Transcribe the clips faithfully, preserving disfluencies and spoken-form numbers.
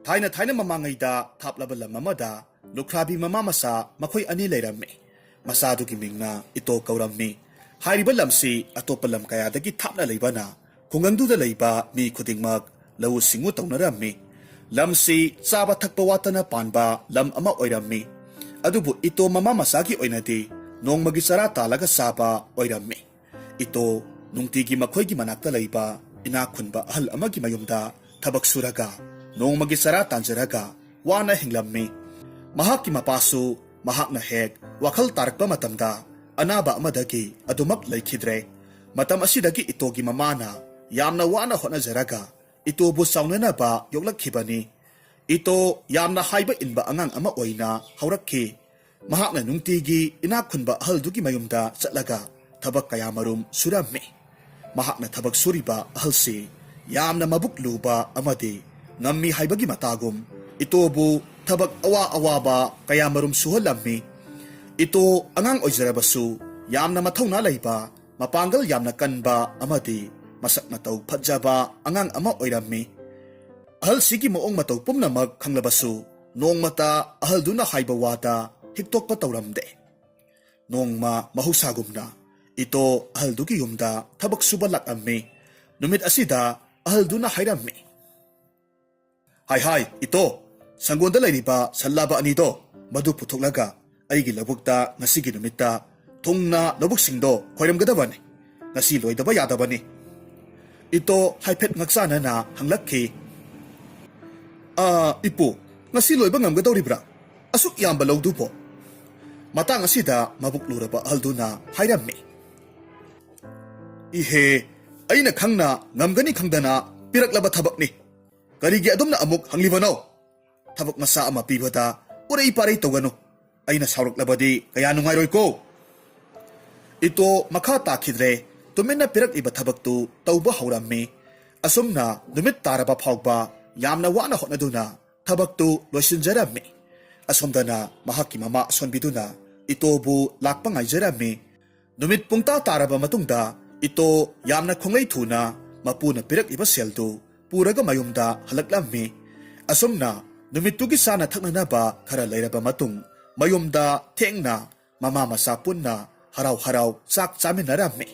ꯊꯥꯏꯅ ꯊꯥꯏꯅ ꯃꯃꯥꯡꯉꯩꯗ ꯊꯥꯞꯂꯕ ꯂꯝ ꯑꯃꯗ ꯂꯨꯈ꯭ꯔꯥꯕꯤ ꯃꯃꯥ ꯃꯆꯥ ꯃꯈꯣꯏ ꯑꯅꯤ ꯂꯩꯔꯝꯃꯤ꯫ ꯃꯆꯥꯗꯨꯒꯤ ꯃꯤꯡꯅ ꯏꯇꯣ ꯀꯧꯔꯝꯃꯤ꯫ ꯍꯥꯏꯔꯤꯕ ꯂꯝꯁꯤ ꯑꯇꯣꯞꯄ ꯂꯝ ꯀꯌꯥꯗꯒꯤ ꯊꯥꯞꯅ ꯂꯩꯕꯅ ꯈꯨꯡꯒꯪꯗꯨꯗ ꯂꯩꯕ ꯃꯤ ꯈꯨꯗꯤꯡꯃꯛ ꯂꯧꯎ ꯁꯤꯡꯎ ꯇꯧꯅꯔꯝꯃꯤ꯫ ꯂꯝꯁꯤ ꯆꯥꯕ ꯊꯛꯄ ꯋꯥꯠꯇꯅ ꯄꯥꯟꯕ ꯂꯝ ꯑꯃ ꯑꯣꯏꯔꯝꯃꯤ꯫ ꯑꯗꯨꯕꯨ ꯏꯇꯣ ꯃꯃꯥ ꯃꯆꯥꯒꯤ ꯑꯣꯏꯅꯗꯤ ꯅꯣꯡꯃꯒꯤ ꯆꯔꯥ ꯇꯥꯜꯂꯒ ꯆꯥꯕ ꯑꯣꯏꯔꯝꯃꯤ꯫ ꯏꯇꯣ ꯅꯨꯡꯇꯤꯒꯤ ꯃꯈꯣꯏꯒꯤ ꯃꯅꯥꯛꯇ ꯂꯩꯕ ꯏꯅꯥꯛ ꯈꯨꯟꯕ ꯑꯍꯜ ꯑꯃꯒꯤ ꯃꯌꯨꯝꯗ ꯊꯕꯛ ꯁꯨꯔꯒ ꯅꯣꯡꯃꯒꯤ ꯆꯔꯥ ꯇꯥꯟꯖꯔꯒ ꯋꯥꯅ ꯍꯤꯡꯂꯝꯃꯤ꯫ ꯃꯍꯥꯛꯀꯤ ꯃꯄꯥꯁꯨ ꯃꯍꯥꯛꯅ ꯍꯦꯛ ꯋꯥꯈꯜ ꯇꯥꯔꯛꯄ ꯃꯇꯝꯗ ꯑꯅꯥꯕ ꯑꯃꯗꯒꯤ ꯑꯗꯨꯃꯛ ꯂꯩꯈꯤꯗ꯭ꯔꯦ꯫ ꯃꯇꯝ ꯑꯁꯤꯗꯒꯤ ꯏꯇꯣꯒꯤ ꯃꯃꯥꯅ ꯌꯥꯝꯅ ꯋꯥꯅ ꯍꯣꯠꯅꯖꯔꯒ ꯏꯇꯣꯕꯨ ꯆꯥꯎꯅꯅꯕ ꯌꯣꯛꯂꯛꯈꯤꯕꯅꯤ꯫ ꯏꯇꯣ ꯌꯥꯝꯅ ꯍꯥꯏꯕ ꯏꯟꯕ ꯑꯉꯥꯡ ꯑꯃ ꯑꯣꯏꯅ ꯍꯧꯔꯛꯈꯤ꯫ ꯃꯍꯥꯛꯅ ꯅꯨꯡꯇꯤꯒꯤ ꯏꯅꯥꯛ ꯈꯨꯟꯕ ꯑꯍꯜꯗꯨꯒꯤ ꯃꯌꯨꯝꯗ ꯆꯠꯂꯒ ꯊꯕꯛ ꯀꯌꯥꯃꯔꯨꯝ ꯁꯨꯔꯝꯃꯤ꯫ ꯃꯍꯥꯛꯅ ꯊꯕꯛ ꯁꯨꯔꯤꯕ ꯑꯍꯜꯁꯤ ꯌꯥꯝꯅ ꯃꯕꯨꯛ ꯂꯨꯕ ꯑꯃꯗꯤ ꯉꯝꯃꯤ ꯍꯥꯏꯕꯒꯤ ꯃꯇꯥꯒꯨꯝ ꯏꯇꯣꯕꯨ ꯊꯕꯛ ꯑꯋꯥ ꯑꯋꯥꯕ ꯀꯌꯥꯃꯔꯨꯝ ꯁꯨꯍꯜꯂꯝꯃꯤ꯫ ꯏꯇꯣ ꯑꯉꯥꯡ ꯑꯣꯏꯖꯔꯕꯁꯨ ꯌꯥꯝꯅ ꯃꯊꯧꯅꯥ ꯂꯩꯕ, ꯃꯄꯥꯡꯒꯜ ꯌꯥꯝꯅ ꯀꯟꯕ ꯑꯃꯗꯤ ꯃꯁꯛ ꯃꯇꯧ ꯐꯖꯕ ꯑꯉꯥꯡ ꯑꯃ ꯑꯣꯏꯔꯝꯃꯤ꯫ ꯑꯍꯜꯁꯤꯒꯤ ꯃꯑꯣꯡ ꯃꯇꯧ ꯄꯨꯝꯅꯃꯛ ꯈꯪꯂꯕꯁꯨ ꯅꯣꯡꯃꯇ ꯑꯍꯜꯗꯨꯅ ꯍꯥꯏꯕ ꯋꯥꯗ ꯍꯤꯛꯇꯣꯛꯄ ꯇꯧꯔꯝꯗꯦ꯫ ꯅꯣꯡꯃ ꯃꯍꯧꯁꯥꯒꯨꯝꯅ ꯏꯇꯣ ꯑꯍꯜꯗꯨꯒꯤ ꯌꯨꯝꯗ ꯊꯕꯛ ꯁꯨꯕ ꯂꯥꯛꯂꯝꯃꯤ꯫ ꯅꯨꯃꯤꯠ ꯑꯁꯤꯗ ꯑꯍꯜꯗꯨꯅ ꯍꯥꯏꯔꯝꯃꯤ, "ꯍꯥꯏ ꯍꯥꯏ, ꯏꯇꯣ, ꯁꯪꯒꯣꯟꯗ ꯂꯩꯔꯤꯕ ꯁꯟ ꯂꯥꯕ ꯑꯅꯤꯗꯣ ꯃꯗꯨ ꯄꯨꯊꯣꯛꯂꯒ ꯑꯩꯒꯤ ꯂꯧꯕꯨꯛꯇ ꯉꯁꯤꯒꯤ ꯅꯨꯃꯤꯠꯇ ꯊꯨꯡꯅ ꯂꯧꯕꯨꯛꯁꯤꯡꯗꯣ ꯈꯣꯏꯔꯝꯒꯗꯕꯅꯤ꯫ ꯉꯁꯤ ꯂꯣꯏꯗꯕ ꯌꯥꯗꯕꯅꯤ꯫" ꯏꯇꯣ ꯍꯥꯏꯐꯦꯠ ꯉꯛꯆꯥꯅꯅ ꯍꯪꯂꯛꯈꯤ, "ꯑꯥ, ꯏꯄꯨ, ꯉꯁꯤ ꯂꯣꯏꯕ ꯉꯝꯒꯗꯧꯔꯤꯕ꯭ꯔꯥ? ꯑꯁꯨꯛ ꯌꯥꯝꯕ ꯂꯧꯗꯨꯕꯣ?" ꯃꯇꯥꯡ ꯑꯁꯤꯗ ꯃꯕꯨꯛ ꯂꯨꯔꯕ ꯑꯍꯜꯗꯨꯅ ꯍꯥꯏꯔꯝꯃꯤ, "ꯏꯍꯦ, ꯑꯩꯅ ꯈꯪꯅ ꯉꯝꯒꯅꯤ ꯈꯪꯗꯅ ꯄꯤꯔꯛꯂꯕ ꯊꯕꯛꯅꯤ꯫ ꯀꯔꯤꯒꯤ ꯑꯗꯨꯝꯅ ꯑꯃꯨꯛ ꯍꯪꯂꯤꯕꯅꯣ? ꯊꯕꯛ ꯃꯆꯥ ꯑꯃ ꯄꯤꯕꯗ ꯎꯔꯩ ꯄꯥꯔꯩ ꯇꯧꯒꯅꯨ꯫ ꯑꯩꯅ ꯁꯥꯎꯔꯛꯂꯕꯗꯤ ꯀꯌꯥ ꯅꯨꯡꯉꯥꯏꯔꯣꯏꯀꯣ꯫" ꯏꯇꯣ ꯃꯈꯥ ꯇꯥꯈꯤꯗ꯭ꯔꯦ꯫ ꯇꯨꯃꯤꯟꯅ ꯄꯤꯔꯛꯂꯤꯕ ꯊꯕꯛꯇꯨ ꯇꯧꯕ ꯍꯧꯔꯝꯃꯤ꯫ ꯑꯁꯨꯝꯅ ꯅꯨꯃꯤꯠ ꯇꯥꯔꯕ ꯐꯥꯎꯕ ꯌꯥꯝꯅ ꯋꯥꯅ ꯍꯣꯠꯅꯗꯨꯅ ꯊꯕꯛꯇꯨ ꯂꯣꯏꯁꯤꯟꯖꯔꯝꯃꯤ꯫ ꯑꯁꯣꯝꯗꯅ ꯃꯍꯥꯛꯀꯤ ꯃꯃꯥ ꯑꯁꯣꯟꯕꯤꯗꯨꯅ ꯏꯇꯣꯕꯨ ꯂꯥꯛꯄ ꯉꯥꯏꯖꯔꯝꯃꯤ꯫ ꯅꯨꯃꯤꯠ ꯄꯨꯡꯇꯥ ꯇꯥꯔꯕ ꯃꯇꯨꯡꯗ ꯏꯇꯣ ꯌꯥꯝꯅ ꯈꯣꯡꯂꯩ ꯊꯨꯅ ꯃꯄꯨꯅ ꯄꯤꯔꯛꯂꯤꯕ ꯁꯦꯜꯗꯨ ꯄꯨꯔꯒ ꯃꯌꯨꯝꯗ ꯍꯜꯂꯛꯂꯝꯃꯤ꯫ ꯑꯁꯨꯝꯅ ꯅꯨꯃꯤꯠꯇꯨꯒꯤ ꯆꯥꯅ ꯊꯛꯅꯅꯕ ꯈꯔ ꯂꯩꯔꯕ ꯃꯇꯨꯡ, ꯃꯌꯨꯝꯗ ꯊꯦꯡꯅ ꯃꯃꯥ ꯃꯆꯥ ꯄꯨꯟꯅ ꯍꯔꯥꯎ ꯍꯔꯥꯎ ꯆꯥꯛ ꯆꯥꯃꯤꯟꯅꯔꯝꯃꯤ꯫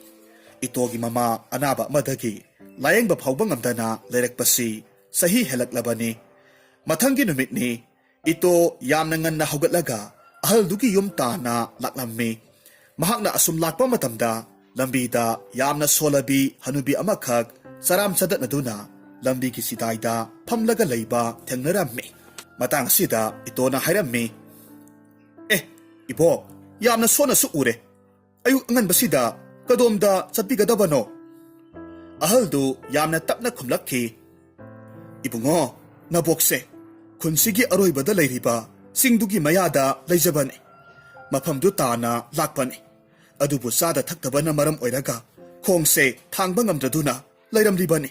ꯏꯇꯣꯒꯤ ꯃꯃꯥ ꯑꯅꯥꯕ ꯑꯃꯗꯒꯤ ꯂꯥꯌꯦꯡꯕ ꯐꯥꯎꯕ ꯉꯝꯗꯅ ꯂꯩꯔꯛꯄꯁꯤ ꯆꯍꯤ ꯍꯦꯜꯂꯛꯂꯕꯅꯤ꯫ ꯃꯊꯪꯒꯤ ꯅꯨꯃꯤꯠꯅꯤ꯫ ꯏꯇꯣ ꯌꯥꯝꯅ ꯉꯟꯅ ꯍꯧꯒꯠꯂꯒ ꯑꯍꯜꯗꯨꯒꯤ ꯌꯨꯝ ꯇꯥꯟꯅ ꯂꯥꯛꯂꯝꯃꯤ꯫ ꯃꯍꯥꯛꯅ ꯑꯁꯨꯝ ꯂꯥꯛꯄ ꯃꯇꯝꯗ, ꯂꯝꯕꯤꯗ ꯌꯥꯝꯅ ꯁꯣꯜꯂꯕꯤ ꯍꯅꯨꯕꯤ ꯑꯃꯈꯛ ꯆꯔꯥꯝ ꯆꯗꯠꯅꯗꯨꯅ ꯂꯝꯕꯤꯒꯤ ꯆꯤꯗꯥꯏꯗ ꯐꯝꯂꯒ ꯂꯩꯕ ꯊꯦꯡꯅꯔꯝꯃꯤ꯫ ꯃꯇꯥꯡ ꯑꯁꯤꯗ ꯏꯇꯣꯅ ꯍꯥꯏꯔꯝꯃꯤ, "ꯑꯦ, ꯏꯕꯣꯛ, ꯌꯥꯝꯅ ꯁꯣꯟꯅꯁꯨ ꯎꯔꯦ꯫ ꯑꯌꯨꯛ ꯑꯉꯟꯕꯁꯤꯗ ꯀꯗꯣꯝꯗ ꯆꯠꯄꯤꯒꯗꯕꯅꯣ?" ꯑꯍꯜꯗꯨ ꯌꯥꯝꯅ ꯇꯞꯅ ꯈꯨꯝꯂꯛꯈꯤ, "ꯏꯕꯨꯡꯉꯣ, ꯅꯕꯣꯛꯁꯦ ꯈꯨꯟꯁꯤꯒꯤ ꯑꯔꯣꯏꯕꯗ ꯂꯩꯔꯤꯕ ꯆꯤꯡꯗꯨꯒꯤ ꯃꯌꯥꯗ ꯂꯩꯖꯕꯅꯤ꯫ ꯃꯐꯝꯗꯨ ꯇꯥꯅ ꯂꯥꯛꯄꯅꯤ꯫ ꯑꯗꯨꯕꯨ ꯆꯥꯗ ꯊꯛꯇꯕꯅ ꯃꯔꯝ ꯑꯣꯏꯔꯒ ꯈꯣꯡꯁꯦ ꯊꯥꯡꯕ ꯉꯝꯗ꯭ꯔꯗꯨꯅ ꯂꯩꯔꯝꯂꯤꯕꯅꯤ꯫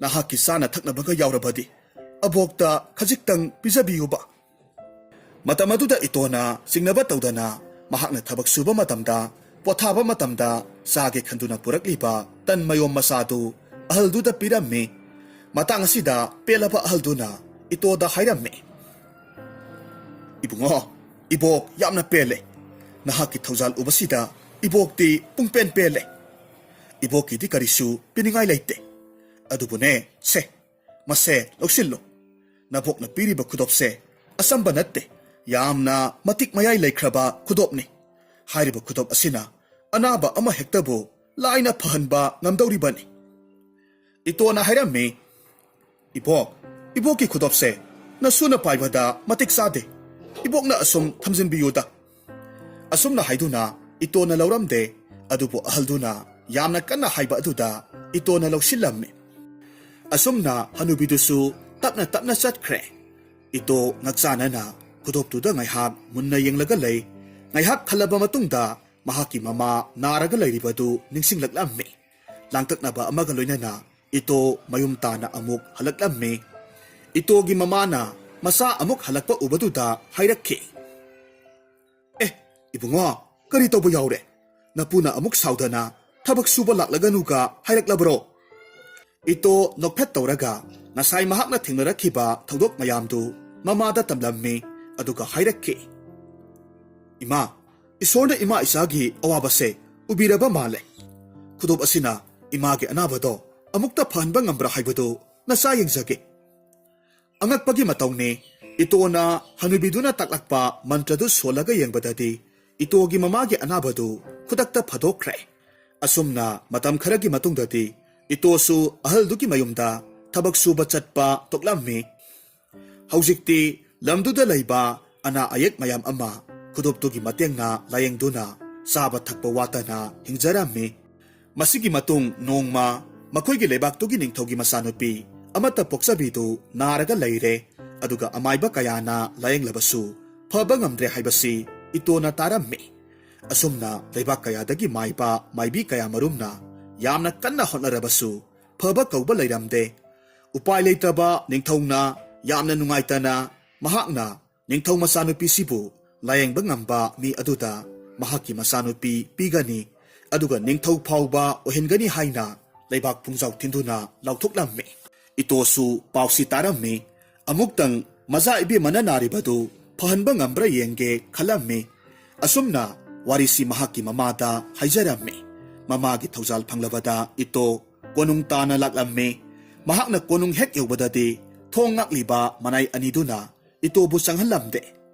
ꯅꯍꯥꯛꯀꯤ ꯆꯥꯅ ꯊꯛꯅꯕꯒ ꯌꯥꯎꯔꯕꯗꯤ ꯑꯕꯣꯛꯇ ꯈꯖꯤꯛꯇꯪ ꯄꯤꯖꯕꯤꯌꯨꯕ꯫" ꯃꯇꯝ ꯑꯗꯨꯗ ꯏꯇꯣꯅ ꯆꯤꯡꯅꯕ ꯇꯧꯗꯅ ꯃꯍꯥꯛꯅ ꯊꯕꯛ ꯁꯨꯕ ꯃꯇꯝꯗ, ꯄꯣꯊꯥꯕ ꯃꯇꯝꯗ ꯆꯥꯒꯦ ꯈꯟꯗꯨꯅ ꯄꯨꯔꯛꯂꯤꯕ ꯇꯟ ꯃꯌꯣꯝ ꯃꯆꯥꯗꯨ ꯑꯍꯜꯗꯨꯗ ꯄꯤꯔꯝꯃꯤ꯫ ꯃꯇꯥꯡ ꯑꯁꯤꯗ ꯄꯦꯜꯂꯕ ꯑꯍꯜꯗꯨꯅ ꯏꯇꯣꯗ ꯍꯥꯏꯔꯝꯃꯤ, "ꯏꯕꯨꯡꯉꯣ, ꯏꯕꯣꯛ ꯌꯥꯝꯅ ꯄꯦꯜꯂꯦ꯫ ꯅꯍꯥꯛꯀꯤ ꯊꯧꯖꯥꯜ ꯎꯕꯁꯤꯗ ꯏꯕꯣꯛꯇꯤ ꯄꯨꯡꯄꯦꯟ ꯄꯦꯜꯂꯦ꯫ ꯏꯕꯣꯛꯀꯤꯗꯤ ꯀꯔꯤꯁꯨ ꯄꯤꯅꯤꯡꯉꯥꯏ ꯂꯩꯇꯦ꯫ ꯑꯗꯨꯕꯨꯅꯦ, ꯁꯦ, ꯃꯁꯦ ꯂꯧꯁꯤꯜꯂꯨ꯫ ꯅꯕꯣꯛꯅ ꯄꯤꯔꯤꯕ ꯈꯨꯗꯣꯞꯁꯦ ꯑꯆꯝꯕ ꯅꯠꯇꯦ, ꯌꯥꯝꯅ ꯃꯇꯤꯛ ꯃꯌꯥꯏ ꯂꯩꯈ꯭ꯔꯕ ꯈꯨꯗꯣꯞꯅꯤ꯫ ꯍꯥꯏꯔꯤꯕ ꯈꯨꯗꯣꯞ ꯑꯁꯤꯅ ꯑꯅꯥꯕ ꯑꯃ ꯍꯦꯛꯇꯕꯨ ꯂꯥꯏꯅ ꯐꯍꯟꯕ ꯉꯝꯗꯧꯔꯤꯕꯅꯤ꯫" ꯏꯇꯣꯅ ꯍꯥꯏꯔꯝꯃꯤ, "ꯏꯕꯣꯛ, ꯏꯕꯣꯛꯀꯤ ꯈꯨꯗꯣꯞꯁꯦ ꯅꯁꯨꯅ ꯄꯥꯏꯕꯗ ꯃꯇꯤꯛ ꯆꯥꯗꯦ꯫ ꯏꯕꯣꯛꯅ ꯑꯁꯨꯝ ꯊꯝꯖꯤꯟꯕꯤꯌꯨꯗ꯫" ꯑꯁꯨꯝꯅ ꯍꯥꯏꯗꯨꯅ ꯏꯇꯣꯅ ꯂꯧꯔꯝꯗꯦ, ꯑꯗꯨꯕꯨ ꯑꯍꯜꯗꯨꯅ ꯌꯥꯝꯅ ꯀꯟꯅ ꯍꯥꯏꯕ ꯑꯗꯨꯗ ꯏꯇꯣꯅ ꯂꯧꯁꯤꯜꯂꯝꯃꯤ꯫ ꯑꯁꯨꯝꯅ ꯍꯅꯨꯕꯤꯗꯨꯁꯨ ꯇꯞꯅ ꯇꯞꯅ ꯆꯠꯈ꯭ꯔꯦ꯫ ꯏꯇꯣ ꯉꯛꯆꯥꯅꯅ ꯈꯨꯗꯣꯞꯇꯨꯗ ꯉꯥꯏꯍꯥꯛ ꯃꯨꯟꯅ ꯌꯦꯡꯂꯒ ꯂꯩ꯫ ꯉꯥꯏꯍꯥꯛ ꯈꯜꯂꯕ ꯃꯇꯨꯡꯗ ꯃꯍꯥꯛꯀꯤ ꯃꯃꯥ ꯅꯥꯔꯒ ꯂꯩꯔꯤꯕꯗꯨ ꯅꯤꯡꯁꯤꯡꯂꯛꯂꯝꯃꯤ꯫ ꯂꯥꯡꯇꯛꯅꯕ ꯑꯃꯒ ꯂꯣꯏꯅꯅ ꯏꯇꯣ ꯃꯌꯨꯝ ꯇꯥꯅ ꯑꯃꯨꯛ ꯍꯜꯂꯛꯂꯝꯃꯤ꯫ ꯏꯇꯣꯒꯤ ꯃꯃꯥꯅ ꯃꯆꯥ ꯑꯃꯨꯛ ꯍꯜꯂꯛꯄ ꯎꯕꯗꯨꯗ ꯍꯥꯏꯔꯛꯈꯤ, "ꯑꯦ, ꯏꯕꯨꯡꯉꯣ, ꯀꯔꯤ ꯇꯧꯕ ꯌꯥꯎꯔꯦ? ꯅꯄꯨꯅ ꯑꯃꯨꯛ ꯁꯥꯎꯗꯅ ꯊꯕꯛ ꯁꯨꯕ ꯂꯥꯛꯂꯒꯅꯨꯒ ꯍꯥꯏꯔꯛꯂꯕ꯭ꯔꯣ?" ꯏꯇꯣ ꯅꯣꯛꯐꯦꯠ ꯇꯧꯔꯒ ꯉꯁꯥꯏ ꯃꯍꯥꯛꯅ ꯊꯦꯡꯅꯔꯛꯈꯤꯕ ꯊꯧꯗꯣꯛ ꯃꯌꯥꯝꯗꯨ ꯃꯃꯥꯗ ꯇꯝꯂꯝꯃꯤ, ꯑꯗꯨꯒ ꯍꯥꯏꯔꯛꯈꯤ, "ꯏꯃꯥ, ꯏꯁꯣꯔꯅ ꯏꯃꯥ ꯏꯆꯥꯒꯤ ꯑꯋꯥꯕꯁꯦ ꯎꯕꯤꯔꯕ ꯃꯥꯜꯂꯦ꯫ ꯈꯨꯗꯣꯞ ꯑꯁꯤꯅ ꯏꯃꯥꯒꯤ ꯑꯅꯥꯕꯗꯣ ꯑꯃꯨꯛꯇ ꯐꯍꯟꯕ ꯉꯝꯕ꯭ꯔꯥ ꯍꯥꯏꯕꯗꯨ ꯅꯆꯥ ꯌꯦꯡꯖꯒꯦ꯫" ꯑꯉꯛꯄꯒꯤ ꯃꯇꯧꯅꯤ, ꯏꯇꯣꯅ ꯍꯅꯨꯕꯤꯗꯨꯅ ꯇꯥꯛꯂꯛꯄ ꯃꯟꯇ꯭ꯔꯗꯨ ꯁꯣꯜꯂꯒ ꯌꯦꯡꯕꯗꯗꯤ ꯏꯇꯣꯒꯤ ꯃꯃꯥꯒꯤ ꯑꯅꯥꯕꯗꯨ ꯈꯨꯗꯛꯇ ꯐꯥꯗꯣꯛꯈ꯭ꯔꯦ꯫ ꯑꯁꯨꯝꯅ ꯃꯇꯝ ꯈꯔꯒꯤ ꯃꯇꯨꯡꯗꯗꯤ ꯏꯇꯣꯁꯨ ꯑꯍꯜꯗꯨꯒꯤ ꯃꯌꯨꯝꯗ ꯊꯕꯛ ꯁꯨꯕ ꯆꯠꯄ ꯇꯣꯛꯂꯝꯃꯤ꯫ ꯍꯧꯖꯤꯛꯇꯤ ꯂꯝꯗꯨꯗ ꯂꯩꯕ ꯑꯅꯥ ꯑꯌꯦꯛ ꯃꯌꯥꯝ ꯑꯃ ꯈꯨꯗꯣꯞꯇꯨꯒꯤ ꯃꯇꯦꯡꯅ ꯂꯥꯌꯦꯡꯗꯨꯅ ꯆꯥꯕ ꯊꯛꯄ ꯋꯥꯠꯇꯅ ꯍꯤꯡꯖꯔꯝꯃꯤ꯫ ꯃꯁꯤꯒꯤ ꯃꯇꯨꯡ ꯅꯣꯡꯃ ꯃꯈꯣꯏꯒꯤ ꯂꯩꯕꯥꯛꯇꯨꯒꯤ ꯅꯤꯡꯊꯧꯒꯤ ꯃꯆꯥꯅꯨꯄꯤ ꯑꯃꯠꯇ ꯄꯣꯛꯆꯕꯤꯗꯨ ꯅꯥꯔꯒ ꯂꯩꯔꯦ, ꯑꯗꯨꯒ ꯑꯃꯥꯏꯕ ꯀꯌꯥꯅ ꯂꯥꯌꯦꯡꯂꯕꯁꯨ ꯐꯕ ꯉꯝꯗ꯭ꯔꯦ ꯍꯥꯏꯕꯁꯤ ꯏꯇꯣꯅ ꯇꯥꯔꯝꯃꯤ꯫ ꯑꯁꯨꯝꯅ ꯂꯩꯕꯥꯛ ꯀꯌꯥꯗꯒꯤ ꯃꯥꯏꯕ ꯃꯥꯏꯕꯤ ꯀꯌꯥ ꯃꯔꯨꯝꯅ ꯌꯥꯝꯅ ꯀꯟꯅ ꯍꯣꯠꯅꯔꯕꯁꯨ ꯐꯕ ꯀꯧꯕ ꯂꯩꯔꯝꯗꯦ꯫ ꯎꯄꯥꯏ ꯂꯩꯇ꯭ꯔꯕ ꯅꯤꯡꯊꯧꯅ ꯌꯥꯝꯅ ꯅꯨꯡꯉꯥꯏꯇꯅ ꯃꯍꯥꯛꯅ ꯅꯤꯡꯊꯧ ꯃꯆꯥꯅꯨꯄꯤꯁꯤꯕꯨ ꯂꯥꯌꯦꯡꯕ ꯉꯝꯕ ꯃꯤ ꯑꯗꯨꯗ ꯃꯍꯥꯛꯀꯤ ꯃꯆꯥꯅꯨꯄꯤ ꯄꯤꯒꯅꯤ, ꯑꯗꯨꯒ ꯅꯤꯡꯊꯧ ꯐꯥꯎꯕ ꯑꯣꯏꯍꯟꯒꯅꯤ ꯍꯥꯏꯅ ꯂꯩꯕꯥꯛ ꯄꯨꯡꯖꯥꯎ ꯊꯤꯟꯗꯨꯅ ꯂꯥꯎꯊꯣꯛꯂꯝꯃꯤ꯫ ꯏꯇꯣꯁꯨ ꯄꯥꯎꯁꯤ ꯇꯥꯔꯝꯃꯤ꯫ ꯑꯃꯨꯛꯇꯪ ꯃꯆꯥ ꯏꯕꯦꯝꯃꯅ ꯅꯥꯔꯤꯕꯗꯨ ꯐꯍꯟꯕ ꯉꯝꯕ꯭ꯔꯥ ꯌꯦꯡꯒꯦ ꯈꯜꯂꯝꯃꯤ꯫ ꯑꯁꯨꯝꯅ ꯋꯥꯔꯤꯁꯤ ꯃꯍꯥꯛꯀꯤ ꯃꯃꯥꯗ ꯍꯥꯏꯖꯔꯝꯃꯤ꯫ ꯃꯃꯥꯒꯤ ꯊꯧꯖꯥꯜ ꯐꯪꯂꯕꯗ ꯏꯇꯣ ꯀꯣꯅꯨꯡ ꯇꯥꯅ ꯂꯥꯛꯂꯝꯃꯤ꯫ ꯃꯍꯥꯛꯅ ꯀꯣꯅꯨꯡ ꯍꯦꯛ ꯌꯧꯕꯗꯗꯤ ꯊꯣꯡ ꯉꯥꯛꯂꯤꯕ ꯃꯅꯥꯏ ꯑꯅꯤꯗꯨꯅ ꯏꯇꯣꯕꯨ ꯆꯪꯍꯜꯂꯝꯗꯦ꯫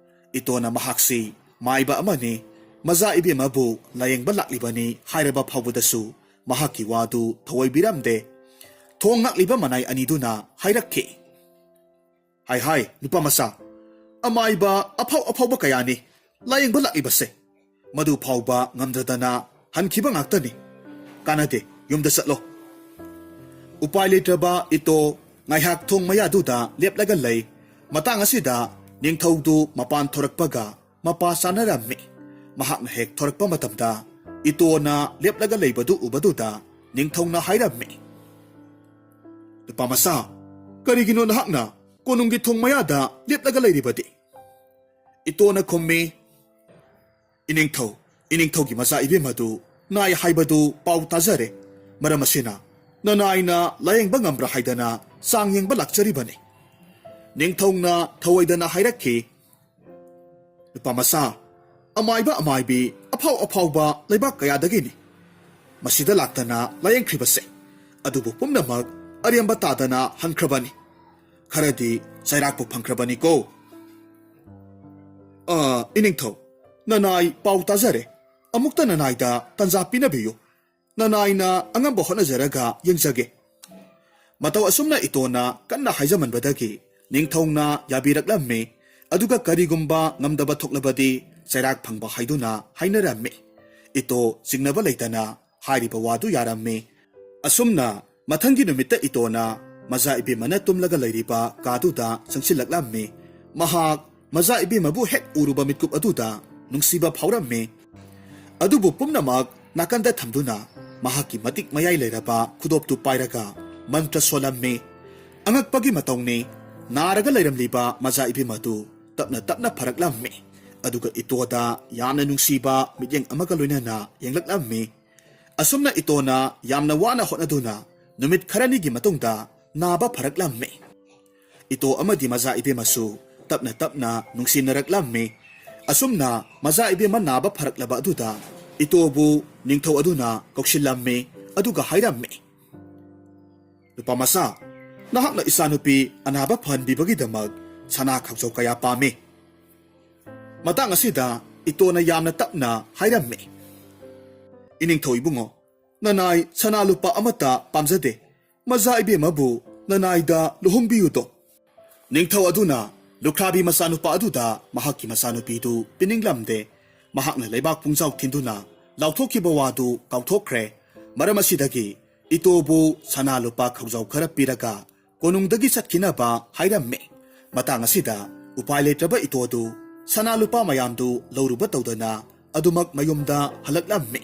ꯏꯇꯣꯅ ꯃꯍꯥꯛꯁꯤ ꯃꯥꯏꯕ ꯑꯃꯅꯤ, ꯃꯆꯥ ꯏꯕꯦꯝꯃꯕꯨ ꯂꯥꯌꯦꯡꯕ ꯂꯥꯛꯂꯤꯕꯅꯤ ꯍꯥꯏꯔꯕ ꯐꯥꯎꯕꯗꯁꯨ ꯃꯍꯥꯛꯀꯤ ꯋꯥꯗꯨ ꯊꯧꯑꯣꯏꯕꯤꯔꯝꯗꯦ꯫ ꯊꯣꯡ ꯉꯥꯛꯂꯤꯕ ꯃꯅꯥꯏ ꯑꯅꯤꯗꯨꯅ ꯍꯥꯏꯔꯛꯈꯤ, "ꯍꯥꯏ ꯍꯥꯏ, ꯅꯨꯄꯥ ꯃꯆꯥ, ꯑꯃꯥꯏꯕ ꯑꯐꯥꯎ ꯑꯐꯥꯎꯕ ꯀꯌꯥꯅꯤ ꯂꯥꯌꯦꯡꯕ ꯂꯥꯛꯂꯤꯕꯁꯦ꯫ ꯃꯗꯨ ꯐꯥꯎꯕ ꯉꯝꯗꯗꯅ ꯍꯟꯈꯤꯕ ꯉꯥꯛꯇꯅꯤ꯫ ꯀꯥꯟꯅꯗꯦ, ꯌꯨꯝꯗ ꯆꯠꯂꯣ꯫" ꯎꯄꯥꯏ ꯂꯩꯇ꯭ꯔꯕ ꯏꯇꯣ ꯉꯥꯏꯍꯥꯛ ꯊꯣꯡ ꯃꯌꯥꯗꯨꯗ ꯂꯦꯞꯂꯒ ꯂꯩ꯫ ꯃꯇꯥꯡ ꯑꯁꯤꯗ ꯅꯤꯡꯊꯧꯗꯨ ꯃꯄꯥꯟ ꯊꯣꯔꯛꯄꯒ ꯃꯄꯥ ꯆꯥꯅꯔꯝꯃꯤ꯫ ꯃꯍꯥꯛꯅ ꯍꯦꯛ ꯊꯣꯔꯛꯄ ꯃꯇꯝꯗ ꯏꯇꯣꯅ ꯂꯦꯞꯂꯒ ꯂꯩꯕꯗꯨ ꯎꯕꯗꯨꯗ ꯅꯤꯡꯊꯧꯅ ꯍꯥꯏꯔꯝꯃꯤ, "ꯅꯨꯄꯥ ꯃꯆꯥ, ꯀꯔꯤꯒꯤꯅꯣ ꯅꯍꯥꯛꯅ ꯀꯣꯅꯨꯡꯒꯤ ꯊꯣꯡ ꯃꯌꯥꯗ ꯂꯦꯞꯂꯒ ꯂꯩꯔꯤꯕꯗꯤ?" ꯏꯇꯣꯅ ꯈꯨꯝꯃꯤ, "ꯏꯅꯤꯡꯊꯧ, ꯏꯅꯤꯡꯊꯧꯒꯤ ꯃꯆꯥ ꯏꯕꯦꯝ ꯑꯗꯨ ꯅꯥꯏ ꯍꯥꯏꯕꯗꯨ ꯄꯥꯎ ꯇꯥꯖꯔꯦ꯫ ꯃꯔꯝ ꯑꯁꯤꯅ ꯅꯅꯥꯏꯅ ꯂꯥꯌꯦꯡꯕ ꯉꯝꯕ꯭ꯔꯥ ꯍꯥꯏꯗꯅ ꯆꯥꯡ ꯌꯦꯡꯕ ꯂꯥꯛꯆꯔꯤꯕꯅꯤ꯫ ꯅꯤꯡꯊꯧꯅ ꯊꯧꯑꯣꯏꯗꯅ ꯍꯥꯏꯔꯛꯈꯤ, "ꯅꯨꯄꯥ ꯃꯆꯥ, ꯑꯃꯥꯏꯕ ꯑꯃꯥꯏꯕꯤ ꯑꯐꯥꯎ ꯑꯐꯥꯎꯕ ꯂꯩꯕꯥꯛ ꯀꯌꯥꯗꯒꯤꯅꯤ ꯃꯁꯤꯗ ꯂꯥꯛꯇꯅ ꯂꯥꯌꯦꯡꯈ꯭ꯔꯤꯕꯁꯦ꯫ ꯑꯗꯨꯕꯨ ꯄꯨꯝꯅꯃꯛ ꯑꯔꯦꯝꯕ ꯇꯥꯗꯅ ꯍꯟꯈ꯭ꯔꯕꯅꯤ꯫ ꯈꯔꯗꯤ ꯆꯩꯔꯥꯛꯄꯨ ꯐꯪꯈ꯭ꯔꯕꯅꯤꯀꯣ꯫" "ꯑ, ꯏꯅꯤꯡꯊꯧ, ꯅꯅꯥꯏ ꯄꯥꯎ ꯇꯥꯖꯔꯦ꯫ ꯑꯃꯨꯛꯇ ꯅꯅꯥꯏꯗ ꯇꯟꯖꯥ ꯄꯤꯅꯕꯤꯌꯨ꯫ ꯅꯅꯥꯏꯅ ꯑꯉꯝꯕ ꯍꯣꯠꯅꯖꯔꯒ ꯌꯦꯡꯖꯒꯦ꯫" ꯃꯇꯧ ꯑꯁꯨꯝꯅ ꯏꯇꯣꯅ ꯀꯟꯅ ꯍꯥꯏꯖꯃꯟꯕꯗꯒꯤ ꯅꯤꯡꯊꯧꯅ ꯌꯥꯕꯤꯔꯛꯂꯝꯃꯤ꯫ ꯑꯗꯨꯒ ꯀꯔꯤꯒꯨꯝꯕ ꯉꯝꯗꯕ ꯊꯣꯛꯂꯕꯗꯤ ꯆꯩꯔꯥꯛ ꯐꯪꯕ ꯍꯥꯏꯗꯨꯅ ꯍꯥꯏꯅꯔꯝꯃꯤ꯫ ꯏꯇꯣ ꯆꯤꯡꯅꯕ ꯂꯩꯇꯅ ꯍꯥꯏꯔꯤꯕ ꯋꯥꯗꯨ ꯌꯥꯔꯝꯃꯤ꯫ ꯑꯁꯨꯝꯅ ꯃꯊꯪꯒꯤ ꯅꯨꯃꯤꯠꯇ ꯏꯇꯣꯅ ꯃꯖꯥ ꯏꯕꯦꯝꯃꯅ ꯇꯨꯝꯂꯒ ꯂꯩꯔꯤꯕ ꯀꯥꯗꯨꯗ ꯆꯪꯁꯤꯜꯂꯛꯂꯝꯃꯤ꯫ ꯃꯍꯥꯛ ꯃꯖꯥ ꯏꯕꯦꯝꯃꯕꯨ ꯍꯦꯛ ꯎꯔꯨꯕ ꯃꯤꯠꯀꯨꯞ ꯑꯗꯨꯗ ꯅꯨꯡꯁꯤꯕ ꯐꯥꯎꯔꯝꯃꯤ꯫ ꯑꯗꯨꯕꯨ ꯄꯨꯝꯅꯃꯛ ꯅꯥꯀꯟꯗ ꯊꯝꯗꯨꯅ ꯃꯍꯥꯛꯀꯤ ꯃꯇꯤꯛ ꯃꯌꯥꯏ ꯂꯩꯔꯕ ꯈꯨꯗꯣꯞꯇꯨ ꯄꯥꯏꯔꯒ ꯃꯟꯇ꯭ꯔ ꯁꯣꯜꯂꯝꯃꯤ꯫ ꯑꯉꯛꯄꯒꯤ ꯃꯇꯧꯅꯤ, ꯅꯥꯔꯒ ꯂꯩꯔꯝꯂꯤꯕ ꯃꯖꯥ ꯏꯕꯦꯝꯃ ꯑꯗꯨ ꯇꯞꯅ ꯇꯞꯅ ꯐꯔꯛꯂꯝꯃꯤ꯫ ꯑꯗꯨꯒ ꯏꯇꯣꯗ ꯌꯥꯝꯅ ꯅꯨꯡꯁꯤꯕ ꯃꯤꯠꯌꯦꯡ ꯑꯃꯒ ꯂꯣꯏꯅꯅ ꯌꯦꯡꯂꯛꯂꯝꯃꯤ꯫ ꯑꯁꯨꯝꯅ ꯏꯇꯣꯅ ꯌꯥꯝꯅ ꯋꯥꯅ ꯍꯣꯠꯅꯗꯨꯅ ꯅꯨꯃꯤꯠ ꯈꯔꯅꯤꯒꯤ ꯃꯇꯨꯡꯗ ꯅꯥꯕ ꯐꯔꯛꯂꯝꯃꯤ꯫ ꯏꯇꯣ ꯑꯃꯗꯤ ꯃꯖꯥ ꯏꯕꯦꯝꯃꯁꯨ ꯇꯞꯅ ꯇꯞꯅ ꯅꯨꯡꯁꯤꯅꯔꯛꯂꯝꯃꯤ꯫ ꯑꯁꯨꯝꯅ ꯃꯖꯥ ꯏꯕꯦꯝꯃ ꯅꯥꯕ ꯐꯔꯛꯂꯕ ꯑꯗꯨꯗ ꯏꯇꯣꯕꯨ ꯅꯤꯡꯊꯧ ꯑꯗꯨꯅ ꯀꯧꯁꯤꯜꯂꯝꯃꯤ꯫ ꯑꯗꯨꯒ ꯍꯥꯏꯔꯝꯃꯤ, "ꯅꯨꯄꯥ ꯃꯆꯥ, ꯅꯍꯥꯛꯅ ꯏꯆꯥꯅꯨꯄꯤ ꯑꯅꯥꯕ ꯐꯍꯟꯕꯤꯕꯒꯤꯗꯃꯛ ꯁꯅꯥ ꯈꯥꯎꯖꯧ ꯀꯌꯥ ꯄꯥꯝꯃꯤ꯫" ꯃꯇꯥꯡ ꯑꯁꯤꯗ ꯏꯇꯣꯅ ꯌꯥꯝꯅ ꯇꯞꯅ ꯍꯥꯏꯔꯝꯃꯤ, "ꯏꯅꯤꯡꯊꯧ ꯏꯕꯨꯡꯉꯣ, ꯅꯅꯥꯏ ꯁꯅꯥ ꯂꯨꯄꯥ ꯑꯃꯠꯇ ꯄꯥꯝꯖꯗꯦ꯫ ꯃꯖꯥ ꯏꯕꯦꯝꯃꯕꯨ ꯅꯅꯥꯏꯗ ꯂꯨꯍꯣꯡꯕꯤꯌꯨꯗꯣ꯫" ꯅꯤꯡꯊꯧ ꯑꯗꯨꯅ ꯂꯨꯈ꯭ꯔꯥꯕꯤ ꯃꯆꯥꯅꯨꯄꯥ ꯑꯗꯨꯗ ꯃꯍꯥꯛꯀꯤ ꯃꯆꯥꯅꯨꯄꯤꯗꯨ ꯄꯤꯅꯤꯡꯂꯝꯗꯦ꯫ ꯃꯍꯥꯛꯅ ꯂꯩꯕꯥꯛ ꯄꯨꯡꯖꯥꯎ ꯊꯤꯟꯗꯨꯅ ꯂꯥꯎꯊꯣꯛꯈꯤꯕ ꯋꯥꯗꯨ ꯀꯥꯎꯊꯣꯛꯈ꯭ꯔꯦ꯫ ꯃꯔꯝ ꯑꯁꯤꯗꯒꯤ ꯏꯇꯣꯕꯨ ꯁꯅꯥ ꯂꯨꯄꯥ ꯈꯥꯎꯖꯥꯎ ꯈꯔ ꯄꯤꯔꯒ ꯀꯣꯅꯨꯡꯗꯒꯤ ꯆꯠꯈꯤꯅꯕ ꯍꯥꯏꯔꯝꯃꯤ꯫ ꯃꯇꯥꯡ ꯑꯁꯤꯗ ꯎꯄꯥꯏ ꯂꯩꯇ꯭ꯔꯕ ꯏꯇꯣꯗꯨ ꯁꯅꯥ ꯂꯨꯄꯥ ꯃꯌꯥꯝꯗꯨ ꯂꯧꯔꯨꯕ ꯇꯧꯗꯅ ꯑꯗꯨꯃꯛ ꯃꯌꯨꯝꯗ ꯍꯜꯂꯛꯂꯝꯃꯤ꯫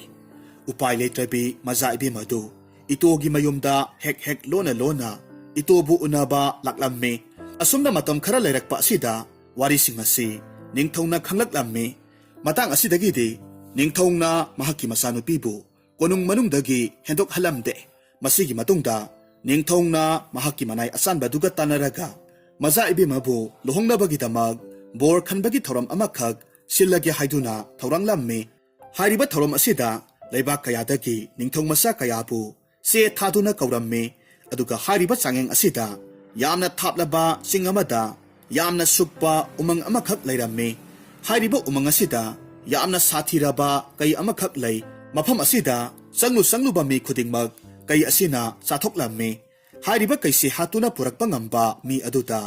ꯎꯄꯥꯏ ꯂꯩꯇ꯭ꯔꯕꯤ ꯃꯖꯥ ꯏꯕꯦꯝ ꯑꯗꯨ ꯏꯇꯣꯒꯤ ꯃꯌꯨꯝꯗ ꯍꯦꯛ ꯍꯦꯛ ꯂꯣꯟꯅ ꯂꯣꯟꯅ ꯏꯇꯣꯕꯨ ꯎꯅꯕ ꯂꯥꯛꯂꯝꯃꯤ꯫ ꯑꯁꯨꯝꯅ ꯃꯇꯝ ꯈꯔ ꯂꯩꯔꯛꯄ ꯑꯁꯤꯗ ꯋꯥꯔꯤꯁꯤꯡ ꯑꯁꯤ ꯅꯤꯡꯊꯧꯅ ꯈꯪꯂꯛꯂꯝꯃꯤ꯫ ꯃꯇꯥꯡ ꯑꯁꯤꯗꯒꯤꯗꯤ ꯅꯤꯡꯊꯧꯅ ꯃꯍꯥꯛꯀꯤ ꯃꯆꯥꯅꯨꯄꯤꯕꯨ ꯀꯣꯅꯨꯡ ꯃꯅꯨꯡꯗꯒꯤ ꯍꯦꯟꯗꯣꯛꯍꯜꯂꯝꯗꯦ꯫ ꯃꯁꯤꯒꯤ ꯃꯇꯨꯡꯗ ꯅꯤꯡꯊꯧꯅ ꯃꯍꯥꯛꯀꯤ ꯃꯅꯥꯏ ꯑꯆꯥꯟꯕꯗꯨꯒ ꯇꯥꯟꯅꯔꯒ ꯃꯖꯥ ꯏꯕꯦꯝꯃꯕꯨ ꯂꯨꯍꯣꯡꯅꯕꯒꯤꯗꯃꯛ ꯕꯣꯔ ꯈꯟꯕꯒꯤ ꯊꯧꯔꯝ ꯑꯃꯈꯛ ꯁꯤꯜꯂꯒꯦ ꯍꯥꯏꯗꯨꯅ ꯊꯧꯔꯥꯡꯂꯝꯃꯤ꯫ ꯍꯥꯏꯔꯤꯕ ꯊꯧꯔꯝ ꯑꯁꯤꯗ ꯂꯩꯕꯥꯛ ꯀꯌꯥꯗꯒꯤ ꯅꯤꯡꯊꯧ ꯃꯆꯥ ꯀꯌꯥꯕꯨ ꯆꯦ ꯊꯥꯗꯨꯅ ꯀꯧꯔꯝꯃꯤ꯫ ꯑꯗꯨꯒ ꯍꯥꯏꯔꯤꯕ ꯆꯥꯡꯌꯦꯡ ꯑꯁꯤꯗ ꯌꯥꯝꯅ ꯊꯥꯞꯂꯕ ꯆꯤꯡ ꯑꯃꯗ ꯌꯥꯝꯅ ꯁꯨꯛꯄ ꯎꯃꯪ ꯑꯃꯈꯛ ꯂꯩꯔꯝꯃꯤ꯫ ꯍꯥꯏꯔꯤꯕ ꯎꯃꯪ ꯑꯁꯤꯗ ꯌꯥꯝꯅ ꯁꯥꯊꯤꯔꯕ ꯀꯩ ꯑꯃꯈꯛ ꯂꯩ꯫ ꯃꯐꯝ ꯑꯁꯤꯗ ꯆꯪꯂꯨ ꯆꯪꯂꯨꯕ ꯃꯤ ꯈꯨꯗꯤꯡꯃꯛ ꯀꯩ ꯑꯁꯤꯅ ꯆꯥꯊꯣꯛꯂꯝꯃꯤ꯫ ꯍꯥꯏꯔꯤꯕ ꯀꯩꯁꯤ ꯍꯥꯠꯇꯨꯅ ꯄꯨꯔꯛꯄ ꯉꯝꯕ ꯃꯤ ꯑꯗꯨꯗ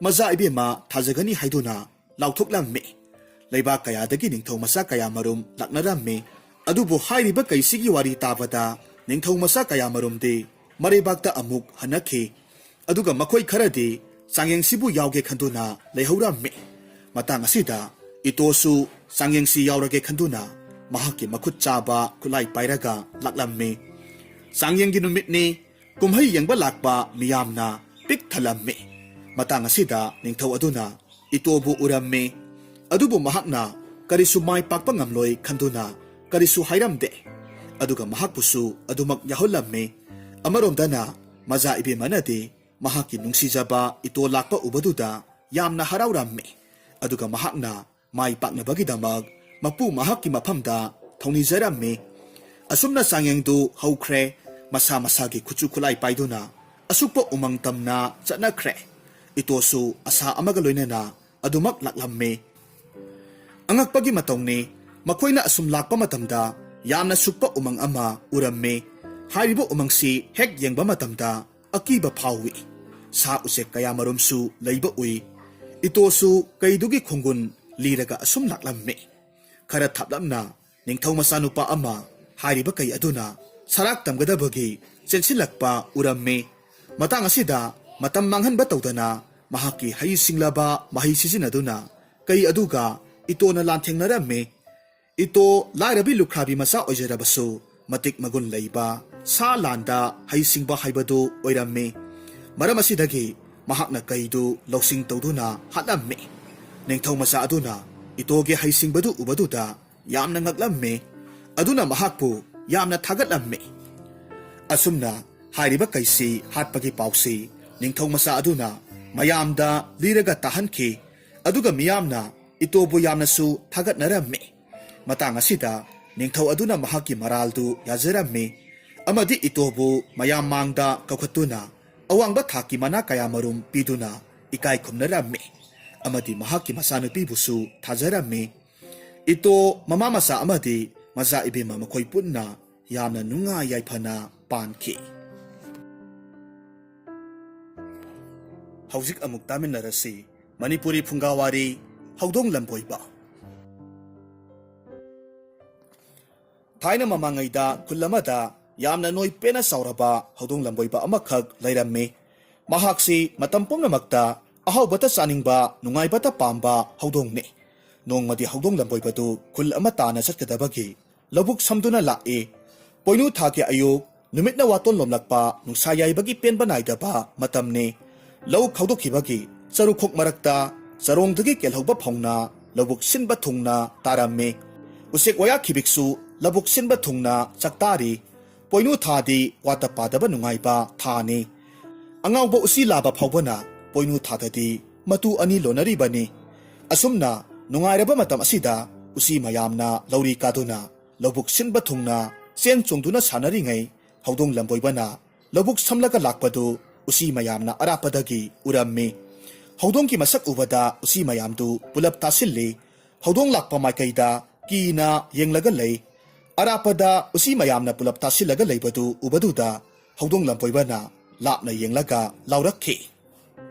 ꯃꯖꯥ ꯏꯕꯦꯝꯃ ꯊꯥꯖꯒꯅꯤ ꯍꯥꯏꯗꯨꯅ ꯂꯥꯎꯊꯣꯛꯂꯝꯃꯤ꯫ ꯂꯩꯕꯥꯛ ꯀꯌꯥꯗꯒꯤ ꯅꯤꯡꯊꯧ ꯃꯆꯥ ꯀꯌꯥ ꯃꯔꯨꯝ ꯂꯥꯛꯅꯔꯝꯃꯤ꯫ ꯑꯗꯨꯕꯨ ꯍꯥꯏꯔꯤꯕ ꯀꯩꯁꯤꯒꯤ ꯋꯥꯔꯤ ꯇꯥꯕꯗ ꯅꯤꯡꯊꯧ ꯃꯆꯥ ꯀꯌꯥ ꯃꯔꯨꯝꯗꯤ ꯃꯔꯩꯕꯥꯛꯇ ꯑꯃꯨꯛ ꯍꯟꯅꯈꯤ꯫ ꯑꯗꯨꯒ ꯃꯈꯣꯏ ꯈꯔꯗꯤ ꯆꯥꯡꯌꯦꯡꯁꯤꯕꯨ ꯌꯥꯎꯒꯦ ꯈꯟꯗꯨꯅ ꯂꯩꯍꯧꯔꯝꯃꯤ꯫ ꯃꯇꯥꯡ ꯑꯁꯤꯗ ꯏꯇꯣꯁꯨ ꯆꯥꯡꯌꯦꯡꯁꯤ ꯌꯥꯎꯔꯒꯦ ꯈꯟꯗꯨꯅ ꯃꯍꯥꯛꯀꯤ ꯃꯈꯨꯠ ꯆꯥꯕ ꯈꯨꯠꯂꯥꯏ ꯄꯥꯏꯔꯒ ꯂꯥꯛꯂꯝꯃꯤ꯫ ꯆꯥꯡꯌꯦꯡꯒꯤ ꯅꯨꯃꯤꯠꯅꯤ꯫ ꯀꯨꯝꯍꯩ ꯌꯦꯡꯕ ꯂꯥꯛꯄ ꯃꯤꯌꯥꯝꯅ ꯄꯤꯛ ꯊꯜꯂꯝꯃꯤ꯫ ꯃꯇꯥꯡ ꯑꯁꯤꯗ ꯅꯤꯡꯊꯧ ꯑꯗꯨꯅ ꯏꯇꯣꯕꯨ ꯎꯔꯝꯃꯤ꯫ ꯑꯗꯨꯕꯨ ꯃꯍꯥꯛꯅ ꯀꯔꯤꯁꯨ ꯃꯥꯏ ꯄꯥꯛꯄ ꯉꯝꯂꯣꯏ ꯈꯟꯗꯨꯅ ꯀꯔꯤꯁꯨ ꯍꯥꯏꯔꯝꯗꯦ꯫ ꯑꯗꯨꯒ ꯃꯍꯥꯛꯄꯨꯁꯨ ꯑꯗꯨꯃꯛ ꯌꯥꯍꯜꯂꯝꯃꯤ꯫ ꯑꯃꯔꯣꯝꯗꯅ ꯃꯖꯥ ꯏꯕꯦꯝꯃꯅꯗꯤ ꯃꯍꯥꯛꯀꯤ ꯅꯨꯡꯁꯤꯖꯕ ꯏꯇꯣ ꯂꯥꯛꯄ ꯎꯕꯗꯨꯗ ꯌꯥꯝꯅ ꯍꯔꯥꯎꯔꯝꯃꯤ꯫ ꯑꯗꯨꯒ ꯃꯍꯥꯛꯅ ꯃꯥꯏ ꯄꯥꯛꯅꯕꯒꯤꯗꯃꯛ ꯃꯄꯨ ꯃꯍꯥꯛꯀꯤ ꯃꯐꯝꯗ ꯊꯧꯅꯤꯖꯔꯝꯃꯤ꯫ ꯑꯁꯨꯝꯅ ꯆꯥꯡꯌꯦꯡꯗꯨ ꯍꯧꯈ꯭ꯔꯦ꯫ ꯃꯁꯥ ꯃꯁꯥꯒꯤ ꯈꯨꯠꯁꯨ ꯈꯨꯠꯂꯥꯏ ꯄꯥꯏꯗꯨꯅ ꯑꯁꯨꯛꯄ ꯎꯃꯪ ꯇꯝꯅ ꯆꯠꯅꯈ꯭ꯔꯦ꯫ ꯏꯇꯣꯁꯨ ꯑꯁꯥ ꯑꯃꯒ ꯂꯣꯏꯅꯅ ꯑꯗꯨꯃꯛ ꯂꯥꯛꯂꯝꯃꯤ꯫ ꯑꯉꯛꯄꯒꯤ ꯃꯇꯧꯅꯤ, ꯃꯈꯣꯏꯅ ꯑꯁꯨꯝ ꯂꯥꯛꯄ ꯃꯇꯝꯗ ꯌꯥꯝꯅ ꯁꯨꯛꯄ ꯎꯃꯪ ꯑꯃ ꯎꯔꯝꯃꯤ꯫ ꯍꯥꯏꯔꯤꯕ ꯎꯃꯪꯁꯤ ꯍꯦꯛ ꯌꯦꯡꯕ ꯃꯇꯝꯗ ꯑꯀꯤꯕ ꯐꯥꯎꯏ꯫ ꯁꯥ ꯎꯆꯦꯛ ꯀꯌꯥ ꯃꯔꯨꯝꯁꯨ ꯂꯩꯕ ꯎꯏ꯫ ꯏꯇꯣꯁꯨ ꯀꯩꯗꯨꯒꯤ ꯈꯣꯡꯒꯨꯟ ꯂꯤꯔꯒ ꯑꯁꯨꯝ ꯂꯥꯛꯂꯝꯃꯤ꯫ ꯈꯔ ꯊꯥꯞꯂꯞꯅ ꯅꯤꯡꯊꯧ ꯃꯆꯥꯅꯨꯄꯥ ꯑꯃ ꯍꯥꯏꯔꯤꯕ ꯀꯩ ꯑꯗꯨꯅ ꯁꯔꯥꯛ ꯇꯝꯒꯗꯕꯒꯤ ꯆꯦꯟꯁꯤꯜꯂꯛꯄ ꯎꯔꯝꯃꯤ꯫ ꯃꯇꯥꯡ ꯑꯁꯤꯗ ꯃꯇꯝ ꯃꯥꯡꯍꯟꯕ ꯇꯧꯗꯅ ꯃꯍꯥꯛꯀꯤ ꯍꯩ ꯁꯤꯡꯂꯕ ꯃꯍꯩ ꯁꯤꯖꯤꯟꯅꯗꯨꯅ ꯀꯩ ꯑꯗꯨꯒ ꯏꯇꯣꯅ ꯂꯥꯟꯊꯦꯡꯅꯔꯝꯃꯤ꯫ ꯏꯇꯣ ꯂꯥꯏꯔꯕꯤ ꯂꯨꯈ꯭ꯔꯥꯕꯤ ꯃꯆꯥ ꯑꯣꯏꯖꯔꯕꯁꯨ ꯃꯇꯤꯛ ꯃꯒꯨꯟ ꯂꯩꯕ ꯁꯥ ꯂꯥꯟꯗ ꯍꯩꯁꯤꯡꯕ ꯍꯥꯏꯕꯗꯨ ꯑꯣꯏꯔꯝꯃꯤ꯫ ꯃꯔꯝ ꯑꯁꯤꯗꯒꯤ ꯃꯍꯥꯛꯅ ꯀꯩꯗꯨ ꯂꯧꯁꯤꯡ ꯇꯧꯗꯨꯅ ꯍꯥꯠꯂꯝꯃꯤ꯫ ꯅꯤꯡꯊꯧ ꯃꯆꯥ ꯑꯗꯨꯅ ꯏꯇꯣꯒꯤ ꯍꯩꯁꯤꯡꯕꯗꯨ ꯎꯕꯗꯨꯗ ꯌꯥꯝꯅ ꯉꯛꯂꯝꯃꯤ꯫ ꯑꯗꯨꯅ ꯃꯍꯥꯛꯄꯨ ꯌꯥꯝꯅ ꯊꯥꯒꯠꯂꯝꯃꯤ꯫ ꯑꯁꯨꯝꯅ ꯍꯥꯏꯔꯤꯕ ꯀꯩꯁꯤ ꯍꯥꯠꯄꯒꯤ ꯄꯥꯎꯁꯤ ꯅꯤꯡꯊꯧ ꯃꯆꯥ ꯑꯗꯨꯅ ꯃꯌꯥꯝꯗ ꯂꯤꯔꯒ ꯇꯥꯍꯟꯈꯤ꯫ ꯑꯗꯨꯒ ꯃꯤꯌꯥꯝꯅ ꯏꯇꯣꯕꯨ ꯌꯥꯝꯅꯁꯨ ꯊꯥꯒꯠꯅꯔꯝꯃꯤ꯫ ꯃꯇꯥꯡ ꯑꯁꯤꯗ ꯅꯤꯡꯊꯧ ꯑꯗꯨꯅ ꯃꯍꯥꯛꯀꯤ ꯃꯔꯥꯜꯗꯨ ꯌꯥꯖꯔꯝꯃꯤ ꯑꯃꯗꯤ ꯏꯇꯣꯕꯨ ꯃꯌꯥꯝ ꯃꯥꯡꯗ ꯀꯧꯈꯠꯇꯨꯅ ꯑꯋꯥꯡꯕ ꯊꯥꯛꯀꯤ ꯃꯅꯥ ꯀꯌꯥꯃꯔꯨꯝ ꯄꯤꯗꯨꯅ ꯏꯀꯥꯏ ꯈꯨꯝꯅꯔꯝꯃꯤ ꯑꯃꯗꯤ ꯃꯍꯥꯛꯀꯤ ꯃꯆꯥꯅꯨꯄꯤꯕꯨꯁꯨ ꯊꯥꯖꯔꯝꯃꯤ꯫ ꯏꯇꯣ, ꯃꯃꯥ ꯃꯆꯥ ꯑꯃꯗꯤ ꯃꯆꯥ ꯏꯕꯦꯝꯃ ꯃꯈꯣꯏ ꯄꯨꯟꯅ ꯌꯥꯝꯅ ꯅꯨꯡꯉꯥꯏ ꯌꯥꯏꯐꯅ ꯄꯥꯟꯈꯤ꯫ ꯍꯧꯖꯤꯛ ꯑꯃꯨꯛ ꯇꯥꯃꯤꯟꯅꯔꯁꯤ ꯃꯅꯤꯄꯨꯔꯤ ꯐꯨꯡꯒꯥꯋꯥꯔꯤ ꯍꯧꯗꯣꯡ ꯂꯝꯕꯣꯏꯕ꯫ ꯊꯥꯏꯅ ꯃꯃꯥꯡꯉꯩꯗ ꯈꯨꯜ ꯑꯃꯗ ꯌꯥꯝꯅ ꯅꯣꯏ ꯄꯦꯟꯅ ꯆꯥꯎꯔꯕ ꯍꯧꯗꯣꯡ ꯂꯝꯕꯣꯏꯕ ꯑꯃꯈꯛ ꯂꯩꯔꯝꯃꯤ꯫ ꯃꯍꯥꯛꯁꯤ ꯃꯇꯝ ꯄꯨꯝꯅꯃꯛꯇ ꯑꯍꯥꯎꯕꯇ ꯆꯥꯅꯤꯡꯕ, ꯅꯨꯡꯉꯥꯏꯕꯇ ꯄꯥꯝꯕ ꯍꯧꯗꯣꯡꯅꯤ꯫ ꯅꯣꯡꯃꯗꯤ ꯍꯧꯗꯣꯡ ꯂꯝꯕꯣꯏꯕꯗꯨ ꯈꯨꯜ ꯑꯃ ꯇꯥꯟꯅ ꯆꯠꯀꯗꯕꯒꯤ ꯂꯧꯕꯨꯛ ꯁꯝꯗꯨꯅ ꯂꯥꯛꯏ꯫ ꯄꯣꯏꯅꯨ ꯊꯥꯒꯤ ꯑꯌꯨꯛ, ꯅꯨꯃꯤꯠꯅ ꯋꯥꯇꯣꯟ ꯂꯣꯝꯂꯛꯄ, ꯅꯨꯡꯁꯥ ꯌꯥꯏꯕꯒꯤ ꯄꯦꯟꯕ ꯅꯥꯏꯗꯕ ꯃꯇꯝꯅꯤ꯫ ꯂꯧ ꯈꯥꯎꯗꯣꯛꯈꯤꯕꯒꯤ ꯆꯔꯨꯈꯣꯛ ꯃꯔꯛꯇ ꯆꯔꯣꯡꯗꯒꯤ ꯀꯦꯜꯍꯧꯕ ꯐꯧꯅ ꯂꯧꯕꯨꯛ ꯁꯤꯟꯕ ꯊꯨꯡꯅ ꯇꯥꯔꯝꯃꯤ꯫ ꯎꯆꯦꯛ ꯋꯥꯌꯥ ꯈꯤꯕꯤꯛꯁꯨ ꯂꯧꯕꯨꯛ ꯁꯤꯟꯕ ꯊꯨꯡꯅ ꯆꯥꯛꯇꯥꯔꯤ꯫ ꯄꯣꯏꯅꯨ ꯊꯥꯗꯤ ꯋꯥꯠꯇ ꯄꯥꯗꯕ ꯅꯨꯡꯉꯥꯏꯕ ꯊꯥꯅꯤ꯫ ꯑꯉꯥꯎꯕ ꯎꯆꯤ ꯂꯥꯕ ꯐꯥꯎꯕꯅ ꯄꯣꯏꯅꯨ ꯊꯥꯗꯗꯤ ꯃꯇꯨ ꯑꯅꯤ ꯂꯣꯟꯅꯔꯤꯕꯅꯤ꯫ ꯑꯁꯨꯝꯅ ꯅꯨꯡꯉꯥꯏꯔꯕ ꯃꯇꯝ ꯑꯁꯤꯗ ꯎꯆꯤ ꯃꯌꯥꯝꯅ ꯂꯧꯔꯤ ꯀꯥꯗꯨꯅ ꯂꯧꯕꯨꯛ ꯁꯤꯟꯕ ꯊꯨꯡꯅ ꯆꯦꯟ ꯆꯣꯡꯗꯨꯅ ꯁꯥꯟꯅꯔꯤꯉꯩ, ꯍꯧꯗꯣꯡ ꯂꯝꯕꯣꯏꯕꯅ ꯂꯧꯕꯨꯛ ꯁꯝꯂꯒ ꯂꯥꯛꯄꯗꯨ ꯎꯆꯤ ꯃꯌꯥꯝꯅ ꯑꯔꯥꯞꯄꯗꯒꯤ ꯎꯔꯝꯃꯤ꯫ ꯍꯧꯗꯣꯡꯒꯤ ꯃꯁꯛ ꯎꯕꯗ ꯎꯆꯤ ꯃꯌꯥꯝꯗꯨ ꯄꯨꯂꯞ ꯇꯥꯁꯤꯜꯂꯤ꯫ ꯍꯧꯗꯣꯡ ꯂꯥꯛꯄ ꯃꯥꯏꯀꯩꯗ ꯀꯤꯅ ꯌꯦꯡꯂꯒ ꯂꯩ꯫ ꯑꯔꯥꯞꯄꯗ ꯎꯆꯤ ꯃꯌꯥꯝꯅ ꯄꯨꯂꯞ ꯇꯥꯁꯤꯜꯂꯒ ꯂꯩꯕꯗꯨ ꯎꯕꯗꯨꯗ ꯍꯧꯗꯣꯡ ꯂꯝꯕꯣꯏꯕꯅ ꯂꯥꯞꯅ ꯌꯦꯡꯂꯒ ꯂꯥꯎꯔꯛꯈꯤ,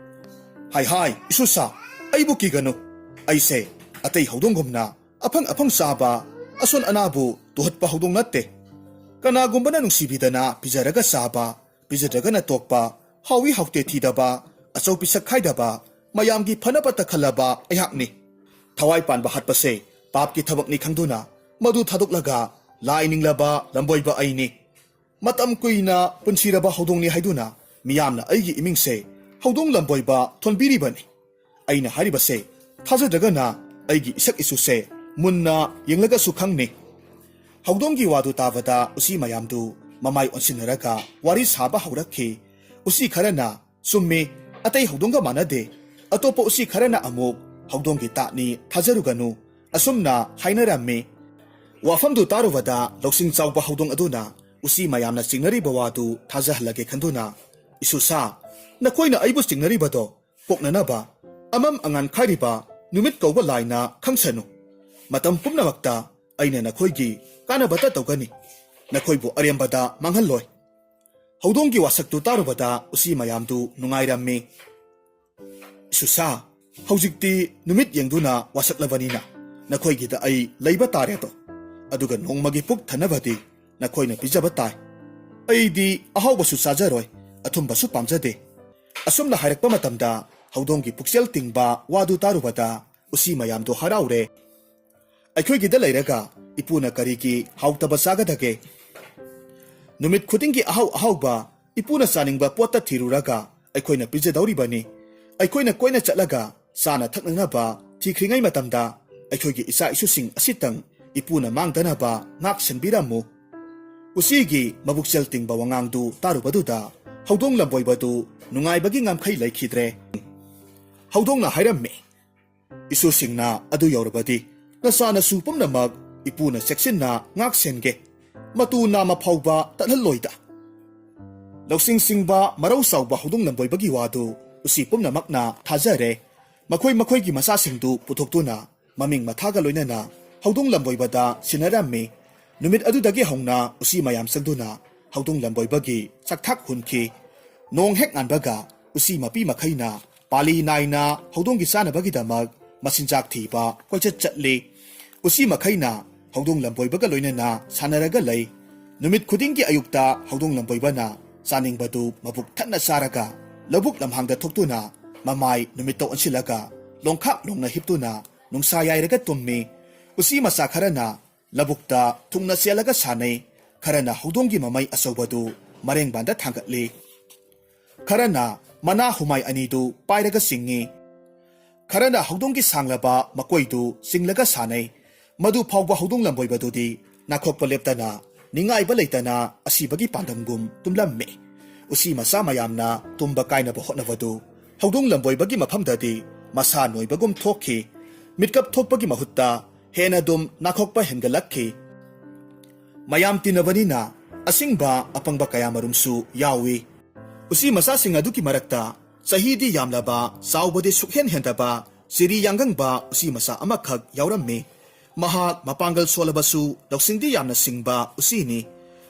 "ꯍꯥꯏ ꯍꯥꯏ, ꯏꯁꯨꯁꯥ, ꯑꯩꯕꯨ ꯀꯤꯒꯅꯨ꯫ ꯑꯩꯁꯦ ꯑꯇꯩ ꯍꯧꯗꯣꯡꯒꯨꯝꯅ ꯑꯐꯪ ꯑꯐꯪ ꯆꯥꯕ, ꯑꯁꯣꯟ ꯑꯅꯥꯕꯨ ꯇꯨꯍꯠꯄ ꯍꯧꯗꯣꯡ ꯅꯠꯇꯦ꯫ ꯀꯅꯥꯒꯨꯝꯕꯅ ꯅꯨꯡꯁꯤꯕꯤꯗꯅ ꯄꯤꯖꯔꯒ ꯆꯥꯕ, ꯄꯤꯖꯗ꯭ꯔꯒꯅ ꯇꯣꯛꯄ, ꯍꯥꯎꯏ ꯍꯥꯎꯇꯦ ꯊꯤꯗꯕ, ꯑꯆꯧ ꯄꯤꯁꯛ ꯈꯥꯏꯗꯕ, ꯃꯌꯥꯝꯒꯤ ꯐꯅꯕꯇ ꯈꯜꯂꯕ ꯑꯩꯍꯥꯛꯅꯤ꯫ ꯊꯋꯥꯏ ꯄꯥꯟꯕ ꯍꯥꯠꯄꯁꯦ ꯄꯥꯞꯀꯤ ꯊꯕꯛꯅꯤ ꯈꯪꯗꯨꯅ ꯃꯗꯨ ꯊꯥꯗꯣꯛꯂꯒ ꯂꯥꯏ ꯅꯤꯡꯂꯕ ꯂꯝꯕꯣꯏꯕ ꯑꯩꯅꯤ꯫ ꯃꯇꯝ ꯀꯨꯏꯅ ꯄꯨꯟꯁꯤꯔꯕ ꯍꯧꯗꯣꯡꯅꯤ ꯍꯥꯏꯗꯨꯅ ꯃꯤꯌꯥꯝꯅ ꯑꯩꯒꯤ ꯏꯃꯤꯡꯁꯦ ꯍꯧꯗꯣꯡ ꯂꯝꯕꯣꯏꯕ ꯊꯣꯟꯕꯤꯔꯤꯕꯅꯤ꯫ ꯑꯩꯅ ꯍꯥꯏꯔꯤꯕꯁꯦ ꯊꯥꯖꯗ꯭ꯔꯒꯅ ꯑꯩꯒꯤ ꯏꯁꯛ ꯏꯆꯨꯁꯦ ꯃꯨꯟꯅ ꯌꯦꯡꯂꯒꯁꯨ ꯈꯪꯅꯤ꯫" ꯍꯧꯗꯣꯡꯒꯤ ꯋꯥꯗꯨ ꯇꯥꯕꯗ ꯎꯆꯤ ꯃꯌꯥꯝꯗꯨ ꯃꯃꯥꯏ ꯑꯣꯟꯁꯤꯟꯅꯔꯒ ꯋꯥꯔꯤ ꯁꯥꯕ ꯍꯧꯔꯛꯈꯤ꯫ ꯎꯆꯤ ꯈꯔꯅ, "ꯆꯨꯝꯃꯤ, ꯑꯇꯩ ꯍꯧꯗꯣꯡꯒ ꯃꯥꯟꯅꯗꯦ"꯫ ꯑꯇꯣꯞꯄ ꯎꯆꯤ ꯈꯔꯅ ꯑꯃꯨꯛ, "ꯍꯧꯗꯣꯡꯒꯤ ꯇꯥꯠꯅꯤ, ꯊꯥꯖꯔꯨꯒꯅꯨ"꯫ ꯑꯁꯨꯝꯅ ꯍꯥꯏꯅꯔꯝꯃꯤ꯫ ꯋꯥꯐꯝꯗꯨ ꯇꯥꯔꯨꯕꯗ ꯂꯧꯁꯤꯡ ꯆꯥꯎꯕ ꯍꯧꯗꯣꯡ ꯑꯗꯨꯅ ꯎꯆꯤ ꯃꯌꯥꯝꯅ ꯆꯤꯡꯅꯔꯤꯕ ꯋꯥꯗꯨ ꯊꯥꯖꯍꯜꯂꯒꯦ ꯈꯟꯗꯨꯅ, "ꯏꯁꯨꯁꯥ, ꯅꯈꯣꯏꯅ ꯑꯩꯕꯨ ꯆꯤꯡꯅꯔꯤꯕꯗꯣ ꯀꯣꯛꯅꯅꯕ ꯑꯃꯝ ꯑꯉꯥꯟ ꯈꯥꯏꯔꯤꯕ ꯅꯨꯃꯤꯠ ꯀꯧꯕ ꯂꯥꯏꯅ ꯈꯪꯁꯅꯨ꯫ ꯃꯇꯝ ꯄꯨꯝꯅꯃꯛꯇ ꯑꯩꯅ ꯅꯈꯣꯏꯒꯤ ꯀꯥꯟꯅꯕꯇ ꯇꯧꯒꯅꯤ꯫ ꯅꯈꯣꯏꯕꯨ ꯑꯔꯦꯝꯕꯗ ꯃꯥꯡꯍꯜꯂꯣꯏ"꯫ ꯍꯧꯗꯣꯡꯒꯤ ꯋꯥꯁꯛꯇꯨ ꯇꯥꯔꯨꯕꯗ ꯎꯆꯤ ꯃꯌꯥꯝꯗꯨ ꯅꯨꯡꯉꯥꯏꯔꯝꯃꯤ꯫ "ꯏꯁꯨꯁꯥ, ꯍꯧꯖꯤꯛꯇꯤ ꯅꯨꯃꯤꯠ ꯌꯦꯡꯗꯨꯅ ꯋꯥꯁꯛꯂꯕꯅꯤꯅ ꯅꯈꯣꯏꯒꯤꯗ ꯑꯩ ꯂꯩꯕ ꯇꯥꯔꯦꯗꯣ꯫ ꯑꯗꯨꯒ ꯅꯣꯡꯃꯒꯤ ꯄꯨꯛ ꯊꯟꯅꯕꯗꯤ ꯅꯈꯣꯏꯅ ꯄꯤꯖꯕ ꯇꯥꯏ꯫ ꯑꯩꯗꯤ ꯑꯍꯥꯎꯕꯁꯨ ꯆꯥꯖꯔꯣꯏ, ꯑꯊꯨꯝꯕꯁꯨ ꯄꯥꯝꯖꯗꯦ"꯫ ꯑꯁꯨꯝꯅ ꯍꯥꯏꯔꯛꯄ ꯃꯇꯝꯗ ꯍꯧꯗꯣꯡꯒꯤ ꯄꯨꯛꯆꯦꯜ ꯇꯤꯡꯕ ꯋꯥꯗꯨ ꯇꯥꯔꯨꯕꯗ ꯎꯆꯤ ꯃꯌꯥꯝꯗꯣ ꯍꯔꯥꯎꯔꯦ꯫ "ꯑꯩꯈꯣꯏꯒꯤꯗ ꯂꯩꯔꯒ ꯏꯄꯨꯅ ꯀꯔꯤꯒꯤ ꯍꯥꯎꯇꯕ ꯆꯥꯒꯗꯒꯦ? ꯅꯨꯃꯤꯠ ꯈꯨꯗꯤꯡꯒꯤ ꯑꯍꯥꯎ ꯑꯍꯥꯎꯕ ꯏꯄꯨꯅ ꯆꯥꯅꯤꯡꯕ ꯄꯣꯠꯇ ꯊꯤꯔꯨꯔꯒ ꯑꯩꯈꯣꯏꯅ ꯄꯤꯖꯗꯧꯔꯤꯕꯅꯤ꯫ ꯑꯩꯈꯣꯏꯅ ꯀꯣꯏꯅ ꯆꯠꯂꯒ ꯆꯥꯅ ꯊꯛꯅꯅꯕ ꯊꯤꯈ꯭ꯔꯤꯉꯩ ꯃꯇꯝꯗ ꯑꯩꯈꯣꯏꯒꯤ ꯏꯆꯥ ꯏꯁꯨꯁꯤꯡ ꯑꯁꯤꯇꯪ ꯏꯄꯨꯅ ꯃꯥꯡꯗꯅꯕ ꯉꯥꯛ ꯁꯦꯟꯕꯤꯔꯝꯃꯨ"꯫ ꯎꯆꯤꯒꯤ ꯃꯕꯨꯛꯆꯦꯜ ꯇꯤꯡꯕ ꯋꯥꯉꯥꯡꯗꯨ ꯇꯥꯔꯨꯕꯗꯨꯗ ꯍꯧꯗꯣꯡ ꯂꯝꯕꯣꯏꯕꯗꯨ ꯅꯨꯡꯉꯥꯏꯕꯒꯤ ꯉꯝꯈꯩ ꯂꯩꯈꯤꯗ꯭ꯔꯦ꯫ ꯍꯧꯗꯣꯡꯅ ꯍꯥꯏꯔꯝꯃꯤ, "ꯏꯁꯨꯁꯤꯡꯅ ꯑꯗꯨ ꯌꯧꯔꯕꯗꯤ ꯅꯆꯥ ꯅꯁꯨ ꯄꯨꯝꯅꯃꯛ ꯏꯄꯨꯅ ꯆꯦꯛꯁꯤꯟꯅ ꯉꯥꯛ ꯁꯦꯟꯒꯦ꯫ ꯃꯇꯨ ꯅꯥꯝꯃ ꯐꯥꯎꯕ ꯇꯠꯍꯜꯂꯣꯏꯗ"꯫ ꯂꯧꯁꯤꯡ ꯁꯤꯡꯕ ꯃꯔꯧ ꯆꯥꯎꯕ ꯍꯧꯗꯣꯡ ꯂꯝꯕꯣꯏꯕꯒꯤ ꯋꯥꯗꯨ ꯎꯆꯤ ꯄꯨꯝꯅꯃꯛꯅ ꯊꯥꯖꯔꯦ꯫ ꯃꯈꯣꯏ ꯃꯈꯣꯏꯒꯤ ꯃꯆꯥꯁꯤꯡꯗꯨ ꯄꯨꯊꯣꯛꯇꯨꯅ ꯃꯃꯤꯡ ꯃꯊꯥꯒ ꯂꯣꯏꯅꯅ ꯍꯧꯗꯣꯡ ꯂꯝꯕꯣꯏꯕꯗ ꯁꯤꯟꯅꯔꯝꯃꯤ꯫ ꯅꯨꯃꯤꯠ ꯑꯗꯨꯗꯒꯤ ꯍꯧꯅ ꯎꯆꯤ ꯃꯌꯥꯝ ꯆꯪꯗꯨꯅ ꯍꯧꯗꯣꯡ ꯂꯝꯕꯣꯏꯕꯒꯤ ꯆꯥꯛꯊꯥꯛ ꯍꯨꯟꯈꯤ꯫ ꯅꯣꯡ ꯍꯦꯛ ꯉꯥꯟꯕꯒ ꯎꯆꯤ ꯃꯄꯤ ꯃꯈꯩꯅ ꯄꯥꯂꯤ ꯅꯥꯏꯅ ꯍꯧꯗꯣꯡꯒꯤ ꯆꯥꯅꯕꯒꯤꯗꯃꯛ ꯃꯆꯤꯟꯖꯥꯛ ꯊꯤꯕ ꯀꯣꯏꯆꯠ ꯆꯠꯂꯤ꯫ ꯎꯆꯤ ꯃꯈꯩꯅ ꯍꯧꯗꯣꯡ ꯂꯝꯕꯣꯏꯕꯒ ꯂꯣꯏꯅꯅ ꯁꯥꯟꯅꯔꯒ ꯂꯩ꯫ ꯅꯨꯃꯤꯠ ꯈꯨꯗꯤꯡꯒꯤ ꯑꯌꯨꯛꯇ ꯍꯧꯗꯣꯡ ꯂꯝꯕꯣꯏꯕꯅ ꯆꯥꯅꯤꯡꯕꯗꯨ ꯃꯕꯨꯛ ꯊꯟꯅ ꯆꯥꯔꯒ ꯂꯧꯕꯨꯛ ꯂꯝꯍꯥꯡꯗ ꯊꯣꯛꯇꯨꯅ ꯃꯃꯥꯏ ꯅꯨꯃꯤꯠꯇ ꯑꯣꯟꯁꯤꯜꯂꯒ ꯂꯣꯡꯈꯥꯛ ꯂꯣꯡꯅ ꯍꯤꯞꯇꯨꯅ ꯅꯨꯡꯁꯥ ꯌꯥꯏꯔꯒ ꯇꯨꯝꯃꯤ꯫ ꯎꯆꯤ ꯃꯆꯥ ꯈꯔꯅ ꯂꯧꯕꯨꯛꯇ ꯊꯨꯡꯅ ꯆꯦꯜꯂꯒ ꯁꯥꯟꯅꯩ꯫ ꯈꯔꯅ ꯍꯧꯗꯣꯡꯒꯤ ꯃꯃꯩ ꯑꯆꯧꯕꯗꯨ ꯃꯔꯦꯡꯕꯥꯟꯗ ꯊꯥꯡꯒꯠꯂꯤ꯫ ꯈꯔꯅ ꯃꯅꯥ ꯍꯨꯃꯥꯏ ꯑꯅꯤꯗꯨ ꯄꯥꯏꯔꯒ ꯆꯤꯡꯏ꯫ ꯈꯔꯅ ꯍꯧꯗꯣꯡꯒꯤ ꯁꯥꯡꯂꯕ ꯃꯀꯣꯏꯗꯨ ꯆꯤꯡꯂꯒ ꯁꯥꯟꯅꯩ꯫ ꯃꯗꯨ ꯐꯥꯎꯕ ꯍꯧꯗꯣꯡ ꯂꯝꯕꯣꯏꯕꯗꯨꯗꯤ ꯅꯥꯈꯣꯛꯄ ꯂꯦꯞꯇꯅ ꯅꯤꯡꯉꯥꯏꯕ ꯂꯩꯇꯅ ꯑꯁꯤꯕꯒꯤ ꯄꯥꯟꯗꯝꯒꯨꯝ ꯇꯨꯝꯂꯝꯃꯤ꯫ ꯎꯆꯤ ꯃꯆꯥ ꯃꯌꯥꯝꯅ ꯇꯨꯝꯕ ꯀꯥꯏꯅꯕ ꯍꯣꯠꯅꯕꯗꯨ ꯍꯧꯗꯣꯡ ꯂꯝꯕꯣꯏꯕꯒꯤ ꯃꯐꯝꯗꯗꯤ ꯃꯁꯥ ꯅꯣꯏꯕꯒꯨꯝ ꯊꯣꯛꯈꯤ꯫ ꯃꯤꯠꯀꯞ ꯊꯣꯛꯄꯒꯤ ꯃꯍꯨꯠꯇ ꯍꯦꯟꯅ ꯑꯗꯨꯝ ꯅꯥꯈꯣꯛꯄ ꯍꯦꯟꯒꯠꯂꯛꯈꯤ꯫ ꯃꯌꯥꯝ ꯇꯤꯟꯅꯕꯅꯤꯅ ꯑꯁꯤꯡꯕ ꯑꯄꯪꯕ ꯀꯌꯥꯃꯔꯨꯝꯁꯨ ꯌꯥꯎꯏ꯫ ꯎꯆꯤ ꯃꯆꯥꯁꯤꯡ ꯑꯗꯨꯒꯤ ꯃꯔꯛꯇ ꯆꯍꯤꯗꯤ ꯌꯥꯝꯂꯕ, ꯆꯥꯎꯕꯗꯤ ꯁꯨꯛꯍꯦꯟ ꯍꯦꯟꯗꯕ ꯆꯤꯔꯤ ꯌꯥꯡꯒꯪꯕ ꯎꯆꯤ ꯃꯆꯥ ꯑꯃꯈꯛ ꯌꯥꯎꯔꯝꯃꯤ꯫ ꯃꯍꯥꯛ ꯃꯄꯥꯡꯒꯜ ꯁꯣꯜꯂꯕꯁꯨ ꯂꯧꯁꯤꯡꯗꯤ ꯌꯥꯝꯅ ꯁꯤꯡꯕ ꯎꯆꯤꯅꯤ꯫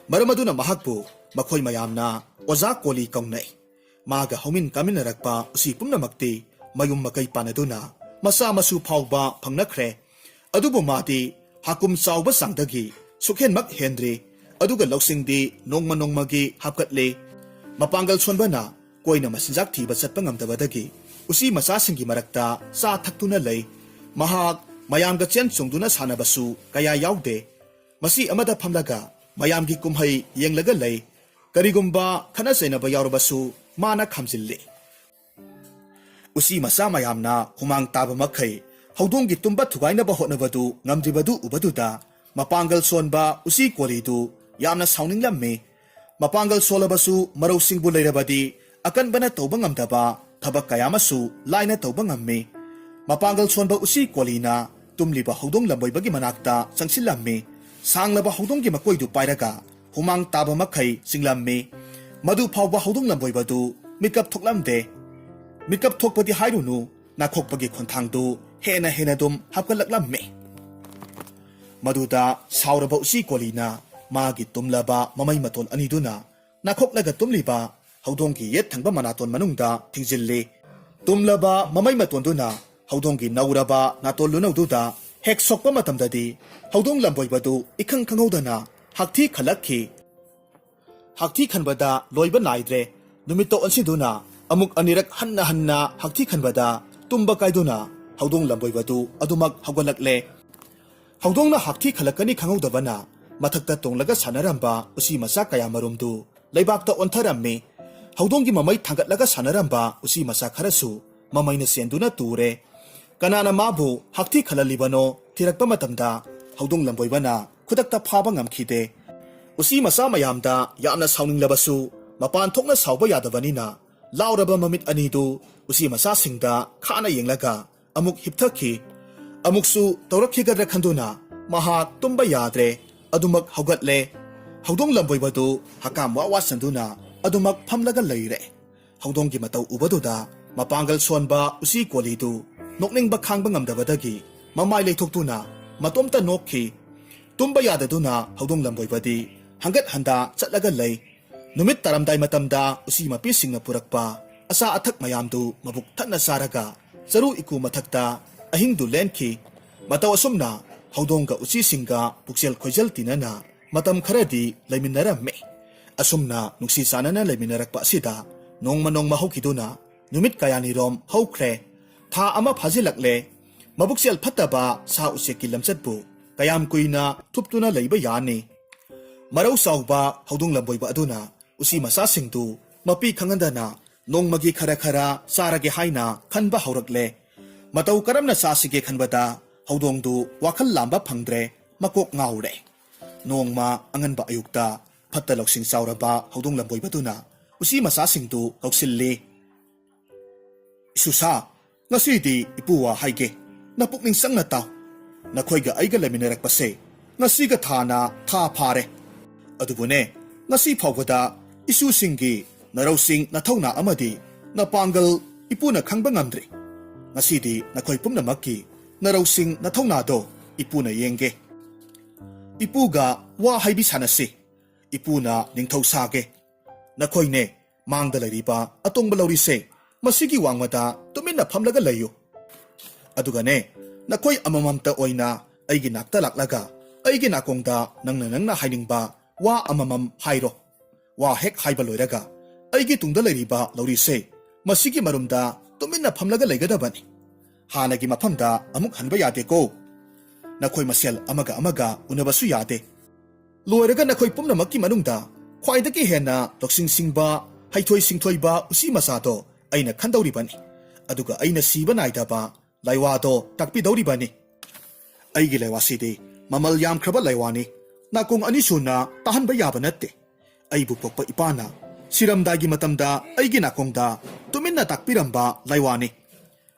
ꯃꯔꯝ ꯑꯗꯨꯅ ꯃꯍꯥꯛꯄꯨ ꯃꯈꯣꯏ ꯃꯌꯥꯝꯅ ꯑꯣꯖꯥ ꯀꯣꯂꯤ ꯀꯧꯅꯩ꯫ ꯃꯥꯒ ꯍꯧꯃꯤꯟ ꯀꯥꯃꯤꯟꯅꯔꯛꯄ ꯎꯆꯤ ꯄꯨꯝꯅꯃꯛꯇꯤ ꯃꯌꯨꯝ ꯃꯀꯩ ꯄꯥꯟꯅꯗꯨꯅ ꯃꯆꯥ ꯃꯁꯨ ꯐꯥꯎꯕ ꯐꯪꯅꯈ꯭ꯔꯦ꯫ ꯑꯗꯨꯕꯨ ꯃꯥꯗꯤ ꯍꯥꯀꯨꯝ ꯆꯥꯎꯕ ꯆꯥꯡꯗꯒꯤ ꯁꯨꯛꯍꯦꯟꯃꯛ ꯍꯦꯟꯗ꯭ꯔꯤ꯫ ꯑꯗꯨꯒ ꯂꯧꯁꯤꯡꯗꯤ ꯅꯣꯡꯃ ꯅꯣꯡꯃꯒꯤ ꯍꯥꯞꯀꯠꯂꯤ꯫ ꯃꯄꯥꯡꯒꯜ ꯁꯣꯟꯕꯅ ꯀꯣꯏꯅ ꯃꯆꯤꯟꯖꯥꯛ ꯊꯤꯕ ꯆꯠꯄ ꯉꯝꯗꯕꯗꯒꯤ ꯎꯆꯤ ꯃꯆꯥꯁꯤꯡꯒꯤ ꯃꯔꯛꯇ ꯆꯥ ꯊꯛꯇꯨꯅ ꯂꯩ꯫ ꯃꯍꯥꯛ ꯃꯌꯥꯝꯒ ꯆꯦꯟ ꯆꯣꯡꯗꯨꯅ ꯁꯥꯟꯅꯕꯁꯨ ꯀꯌꯥ ꯌꯥꯎꯗꯦ꯫ ꯃꯁꯤ ꯑꯃꯗ ꯐꯝꯂꯒ ꯃꯌꯥꯝꯒꯤ ꯀꯨꯝꯍꯩ ꯌꯦꯡꯂꯒ ꯂꯩ꯫ ꯀꯔꯤꯒꯨꯝꯕ ꯈꯠꯅ ꯆꯩꯅꯕ ꯌꯥꯎꯔꯕꯁꯨ ꯃꯥꯅ ꯈꯥꯝꯖꯤꯜꯂꯤ꯫ ꯎꯆꯤ ꯃꯆꯥ ꯃꯌꯥꯝꯅ ꯍꯨꯃꯥꯡ ꯇꯥꯕ ꯃꯈꯩ ꯍꯧꯗꯣꯡꯒꯤ ꯇꯨꯝꯕ ꯊꯨꯒꯥꯏꯅꯕ ꯍꯣꯠꯅꯕꯗꯨ ꯉꯝꯗ꯭ꯔꯤꯕꯗꯨ ꯎꯕꯗꯨꯗ ꯃꯄꯥꯡꯒꯜ ꯁꯣꯟꯕ ꯎꯆꯤ ꯀꯣꯂꯤꯗꯨ ꯌꯥꯝꯅ ꯁꯥꯎꯅꯤꯡꯂꯝꯃꯤ꯫ ꯃꯄꯥꯡꯒꯜ ꯁꯣꯜꯂꯕꯁꯨ ꯃꯔꯧꯁꯤꯡꯕꯨ ꯂꯩꯔꯕꯗꯤ ꯑꯀꯟꯕꯅ ꯇꯧꯕ ꯉꯝꯗꯕ ꯊꯕꯛ ꯀꯌꯥ ꯑꯃꯁꯨ ꯂꯥꯏꯅ ꯇꯧꯕ ꯉꯝꯃꯤ꯫ ꯃꯄꯥꯡꯒꯜ ꯁꯣꯟꯕ ꯎꯆꯤ ꯀꯣꯂꯤꯅ ꯇꯨꯝꯂꯤꯕ ꯍꯧꯗꯣꯡ ꯂꯝꯕꯣꯏꯕꯒꯤ ꯃꯅꯥꯛꯇ ꯆꯪꯁꯤꯜꯂꯝꯃꯤ꯫ ꯁꯥꯡꯂꯕ ꯍꯧꯗꯣꯡꯒꯤ ꯃꯀꯣꯏꯗꯨ ꯄꯥꯏꯔꯒ ꯍꯨꯃꯥꯡ ꯇꯥꯕ ꯃꯈꯩ ꯆꯤꯡꯂꯝꯃꯤ꯫ ꯃꯗꯨ ꯐꯥꯎꯕ ꯍꯧꯗꯣꯡ ꯂꯝꯕꯣꯏꯕꯗꯨ ꯃꯤꯀꯞ ꯊꯣꯛꯂꯝꯗꯦ꯫ ꯃꯤꯀꯞ ꯊꯣꯛꯄꯗꯤ ꯍꯥꯏꯔꯨꯅꯨ, ꯅꯥꯈꯣꯛꯄꯒꯤ ꯈꯣꯟꯊꯥꯡꯗꯨ ꯍꯦꯟꯅ ꯍꯦꯟꯅ ꯑꯗꯨꯝ ꯍꯥꯞꯀꯠꯂꯛꯂꯝꯃꯤ꯫ ꯃꯗꯨꯗ ꯁꯥꯎꯔꯕ ꯎꯆꯤ ꯀꯣꯂꯤꯅ ꯃꯥꯒꯤ ꯇꯨꯝꯂꯕ ꯃꯃꯩ ꯃꯇꯣꯟ ꯑꯅꯤꯗꯨꯅ ꯅꯥꯈꯣꯛꯂꯒ ꯇꯨꯝꯂꯤꯕ ꯍꯧꯗꯣꯡꯒꯤ ꯌꯦꯠ ꯊꯪꯕ ꯃꯅꯥꯇꯣꯟ ꯃꯅꯨꯡꯗ ꯊꯤꯡꯖꯤꯜꯂꯤ꯫ ꯇꯨꯝꯂꯕ ꯃꯃꯩ ꯃꯇꯣꯟꯗꯨꯅ ꯍꯧꯗꯣꯡꯒꯤ ꯅꯧꯔꯕ ꯅꯥꯇꯣꯟ ꯂꯨꯅꯧꯗꯨꯗ ꯍꯦꯛ ꯁꯣꯛꯄ ꯃꯇꯝꯗꯗꯤ ꯍꯧꯗꯣꯡ ꯂꯝꯕꯣꯏꯕꯗꯨ ꯏꯈꯪ ꯈꯪꯍꯧꯗꯅ ꯍꯥꯛꯊꯤ ꯈꯜꯂꯛꯈꯤ꯫ ꯍꯥꯛꯊꯤ ꯈꯟꯕꯗ ꯂꯣꯏꯕ ꯅꯥꯏꯗ꯭ꯔꯦ꯫ ꯅꯨꯃꯤꯠꯇ ꯑꯣꯟꯁꯤꯟꯗꯨꯅ ꯑꯃꯨꯛ ꯑꯅꯤꯔꯛ ꯍꯟꯅ ꯍꯟꯅ ꯍꯥꯛꯊꯤ ꯈꯟꯕꯗ ꯇꯨꯝꯕ ꯀꯥꯏꯗꯨꯅ ꯍꯧꯗꯣꯡ ꯂꯝꯕꯣꯏꯕꯗꯨ ꯑꯗꯨꯃꯛ ꯍꯧꯒꯠꯂꯛꯂꯦ꯫ ꯍꯧꯗꯣꯡꯅ ꯍꯥꯛꯊꯤ ꯈꯜꯂꯛꯀꯅꯤ ꯈꯪꯍꯧꯗꯕꯅ ꯃꯊꯛꯇ ꯇꯣꯡꯂꯒ ꯁꯥꯟꯅꯔꯝꯕ ꯎꯆꯤ ꯃꯆꯥ ꯀꯌꯥꯃꯔꯨꯝꯗꯨ ꯂꯩꯕꯥꯛꯇ ꯑꯣꯟꯊꯔꯝꯃꯤ꯫ ꯍꯧꯗꯣꯡꯒꯤ ꯃꯃꯩ ꯊꯥꯡꯒꯠꯂꯒ ꯁꯥꯟꯅꯔꯝꯕ ꯎꯆꯤ ꯃꯆꯥ ꯈꯔꯁꯨ ꯃꯃꯩꯅ ꯆꯦꯟꯗꯨꯅ ꯇꯨꯔꯦ꯫ ꯀꯅꯥꯅ ꯃꯥꯕꯨ ꯍꯥꯛꯊꯤ ꯈꯜꯍꯜꯂꯤꯕꯅꯣ ꯊꯤꯔꯛꯄ ꯃꯇꯝꯗ ꯍꯧꯗꯣꯡ ꯂꯝꯕꯣꯏꯕꯅ ꯈꯨꯗꯛꯇ ꯐꯥꯕ ꯉꯝꯈꯤꯗꯦ꯫ ꯎꯆꯤ ꯃꯆꯥ ꯃꯌꯥꯝꯗ ꯌꯥꯝꯅ ꯁꯥꯎꯅꯤꯡꯂꯕꯁꯨ, ꯃꯄꯥꯟ ꯊꯣꯛꯅ ꯁꯥꯎꯕ ꯌꯥꯗꯕꯅꯤꯅ, ꯂꯥꯎꯔꯕ ꯃꯃꯤꯠ ꯑꯅꯤꯗꯨ ꯎꯆꯤ ꯃꯆꯥꯁꯤꯡꯗ ꯈꯥꯅ ꯌꯦꯡꯂꯒ ꯑꯃꯨꯛ ꯍꯤꯞꯊꯈꯤ꯫ ꯑꯃꯨꯛꯁꯨ ꯇꯧꯔꯛꯈꯤꯒꯗ꯭ꯔꯥ ꯈꯟꯗꯨꯅ ꯃꯍꯥꯛ ꯇꯨꯝꯕ ꯌꯥꯗ꯭ꯔꯦ꯫ ꯑꯗꯨꯃꯛ ꯍꯧꯒꯠꯂꯦ꯫ ꯍꯧꯗꯣꯡ ꯂꯝꯕꯣꯏꯕꯗꯨ ꯍꯀꯥꯝ ꯋꯥ ꯋꯥ ꯆꯟꯗꯨꯅ ꯑꯗꯨꯃꯛ ꯐꯝꯂꯒ ꯂꯩꯔꯦ꯫ ꯍꯧꯗꯣꯡꯒꯤ ꯃꯇꯧ ꯎꯕꯗꯨꯗ ꯃꯄꯥꯡꯒꯜ ꯁꯣꯟꯕ ꯎꯆꯤ ꯀꯣꯂꯤꯗꯨ ꯅꯣꯛꯅꯤꯡꯕ ꯈꯥꯡꯕ ꯉꯝꯗꯕꯗꯒꯤ ꯃꯃꯥꯏ ꯂꯩꯊꯣꯛꯇꯨꯅ ꯃꯇꯣꯝꯇ ꯅꯣꯛꯈꯤ꯫ ꯇꯨꯝꯕ ꯌꯥꯗꯗꯨꯅ ꯍꯧꯗꯣꯡ ꯂꯝꯕꯣꯏꯕꯗꯤ ꯍꯪꯒꯠ ꯍꯟꯗꯥ ꯆꯠꯂꯒ ꯂꯩ꯫ ꯅꯨꯃꯤꯠ ꯇꯥꯔꯝꯗꯥꯏ ꯃꯇꯝꯗ ꯎꯆꯤ ꯃꯄꯤꯁꯤꯡꯅ ꯄꯨꯔꯛꯄ ꯑꯆꯥ ꯑꯊꯛ ꯃꯌꯥꯝꯗꯨ ꯃꯕꯨꯛ ꯊꯟꯅ ꯆꯥꯔꯒ ꯆꯔꯨ ꯏꯀꯨ ꯃꯊꯛꯇ ꯑꯍꯤꯡꯗꯨ ꯂꯦꯟꯈꯤ꯫ ꯃꯇꯧ ꯑꯁꯨꯝꯅ ꯍꯧꯗꯣꯡꯒ ꯎꯆꯤꯁꯤꯡꯒ ꯄꯨꯛꯆꯦꯜ ꯈꯣꯏꯖꯦꯜ ꯇꯤꯟꯅꯅ ꯃꯇꯝ ꯈꯔꯗꯤ ꯂꯩꯃꯤꯟꯅꯔꯝꯃꯤ꯫ ꯑꯁꯨꯝꯅ ꯅꯨꯡꯁꯤ ꯆꯥꯟꯅꯅ ꯂꯩꯃꯤꯟꯅꯔꯛꯄ ꯑꯁꯤꯗ ꯅꯣꯡꯃ ꯅꯣꯡꯃ ꯍꯧꯈꯤꯗꯨꯅ ꯅꯨꯃꯤꯠ ꯀꯌꯥꯅꯤꯔꯣꯝ ꯍꯧꯈ꯭ꯔꯦ꯫ ꯊꯥ ꯑꯃ ꯐꯥꯖꯤꯜꯂꯛꯂꯦ꯫ ꯃꯕꯨꯛꯆꯦꯜ ꯐꯠꯇꯕ ꯁꯥ ꯎꯆꯦꯛꯀꯤ ꯂꯝꯆꯠꯄꯨ ꯀꯌꯥꯝ ꯀꯨꯏꯅ ꯊꯨꯞꯇꯨꯅ ꯂꯩꯕ ꯌꯥꯅꯤ? ꯃꯔꯧ ꯆꯥꯎꯕ ꯍꯧꯗꯣꯡ ꯂꯝꯕꯣꯏꯕ ꯑꯗꯨꯅ ꯎꯆꯤ ꯃꯆꯥꯁꯤꯡꯗꯨ ꯃꯄꯤ ꯈꯪꯍꯟꯗꯅ ꯅꯣꯡꯃꯒꯤ ꯈꯔ ꯈꯔ ꯆꯥꯔꯒꯦ ꯍꯥꯏꯅ ꯈꯟꯕ ꯍꯧꯔꯛꯂꯦ꯫ ꯃꯇꯧ ꯀꯔꯝꯅ ꯆꯥꯁꯤꯒꯦ ꯈꯟꯕꯗ ꯍꯧꯗꯣꯡꯗꯨ ꯋꯥꯈꯜ ꯂꯥꯝꯕ ꯐꯪꯗ꯭ꯔꯦ, ꯃꯀꯣꯛ ꯉꯥꯎꯔꯦ꯫ ꯅꯣꯡꯃ ꯑꯉꯟꯕ ꯑꯌꯨꯛꯇ ꯐꯠꯇ ꯂꯧꯁꯤꯡ ꯆꯥꯎꯔꯕ ꯍꯧꯗꯣꯡ ꯂꯝꯕꯣꯏꯕꯗꯨꯅ ꯎꯆꯤ ꯃꯆꯥꯁꯤꯡꯗꯨ ꯀꯧꯁꯤꯜꯂꯤ꯫ "ꯏꯁꯨꯁꯥ, ꯉꯁꯤꯗꯤ ꯏꯄꯨ ꯋꯥ ꯍꯥꯏꯒꯦ, ꯅꯄꯨꯛꯅꯤꯡ ꯆꯪꯅ ꯇꯥꯎ꯫ ꯅꯈꯣꯏꯒ ꯑꯩꯒ ꯂꯩꯃꯤꯟꯅꯔꯛꯄꯁꯦ ꯉꯁꯤꯒ ꯊꯥꯅ ꯊꯥ ꯐꯥꯔꯦ꯫ ꯑꯗꯨꯕꯨꯅꯦ, ꯉꯁꯤ ꯐꯥꯎꯕꯗ ꯏꯁꯨꯁꯤꯡꯒꯤ ꯅꯔꯧꯁꯤꯡ ꯅꯊꯧꯅꯥ ꯑꯃꯗꯤ ꯅꯄꯥꯡꯒꯜ ꯏꯄꯨꯅ ꯈꯪꯕ ꯉꯝꯗ꯭ꯔꯤ꯫ ꯉꯁꯤꯗꯤ ꯅꯈꯣꯏ ꯄꯨꯝꯅꯃꯛꯀꯤ ꯅꯔꯧꯁꯤꯡ ꯅꯊꯧꯅꯥꯗꯣ ꯏꯄꯨꯅ ꯌꯦꯡꯒꯦ꯫ ꯏꯄꯨꯒ ꯋꯥ ꯍꯥꯏꯕꯤ ꯁꯥꯟꯅꯁꯤ꯫ ꯏꯄꯨꯅ ꯅꯤꯡꯊꯧ ꯁꯥꯒꯦ꯫ ꯅꯈꯣꯏꯅꯦ, ꯃꯥꯡꯗ ꯂꯩꯔꯤꯕ ꯑꯇꯣꯡꯕ ꯂꯧꯔꯤꯁꯦ, ꯃꯁꯤꯒꯤ ꯋꯥꯡꯃꯗ ꯇꯨꯃꯤꯟꯅ ꯐꯝꯂꯒ ꯂꯩꯌꯨ꯫ ꯑꯗꯨꯒꯅꯦ, ꯅꯈꯣꯏ ꯑꯃꯃꯝꯇ ꯑꯣꯏꯅ ꯑꯩꯒꯤ ꯅꯥꯛꯇ ꯂꯥꯛꯂꯒ ꯑꯩꯒꯤ ꯅꯥꯀꯣꯡꯗ ꯅꯪꯅ ꯅꯪꯅ ꯍꯥꯏꯅꯤꯡꯕ ꯋꯥ ꯑꯃꯃꯝ ꯍꯥꯏꯔꯣ꯫ ꯋꯥ ꯍꯦꯛ ꯍꯥꯏꯕ ꯂꯣꯏꯔꯒ ꯑꯩꯒꯤ ꯇꯨꯡꯗ ꯂꯩꯔꯤꯕ ꯂꯧꯔꯤꯁꯦ, ꯃꯁꯤꯒꯤ ꯃꯔꯨꯝꯗ ꯇꯨꯃꯤꯟꯅ ꯐꯝꯂꯒ ꯂꯩꯒꯗꯕꯅꯤ꯫ ꯍꯥꯟꯅꯒꯤ ꯃꯐꯝꯗ ꯑꯃꯨꯛ ꯍꯟꯕ ꯌꯥꯗꯦꯀꯣ꯫ ꯅꯈꯣꯏ ꯃꯁꯦꯜ ꯑꯃꯒ ꯑꯃꯒ ꯎꯅꯕꯁꯨ ꯌꯥꯗꯦ꯫ ꯂꯣꯏꯔꯒ ꯅꯈꯣꯏ ꯄꯨꯝꯅꯃꯛꯀꯤ ꯃꯅꯨꯡꯗ ꯈ꯭ꯋꯥꯏꯗꯒꯤ ꯍꯦꯟꯅ ꯂꯧꯁꯤꯡ ꯁꯤꯡꯕ, ꯍꯩꯊꯣꯏ ꯁꯤꯡꯊꯣꯏꯕ ꯎꯆꯤ ꯃꯆꯥꯗꯣ ꯑꯩꯅ ꯈꯟꯗꯧꯔꯤꯕꯅꯤ꯫ ꯑꯗꯨꯒ ꯑꯩꯅ ꯁꯤꯕ ꯅꯥꯏꯗꯕ ꯂꯥꯏꯋꯥꯗꯣ ꯇꯥꯛꯄꯤꯗꯧꯔꯤꯕꯅꯤ꯫ ꯑꯩꯒꯤ ꯂꯥꯏꯋꯥꯁꯤꯗꯤ ꯃꯃꯜ ꯌꯥꯝꯈ꯭ꯔꯕ ꯂꯥꯏꯋꯥꯅꯤ꯫ ꯅꯥꯀꯣꯡ ꯑꯅꯤ ꯁꯨꯅ ꯇꯥꯍꯟꯕ ꯌꯥꯕ ꯅꯠꯇꯦ꯫ ꯑꯩꯕꯨ ꯄꯣꯛꯄ ꯏꯄꯥꯅ ꯁꯤꯔꯝꯗꯥꯏꯒꯤ ꯃꯇꯝꯗ ꯑꯩꯒꯤ ꯅꯥꯀꯣꯡꯗ ꯇꯨꯃꯤꯟꯅ ꯇꯥꯛꯄꯤꯔꯝꯕ ꯂꯥꯏꯋꯥꯅꯤ꯫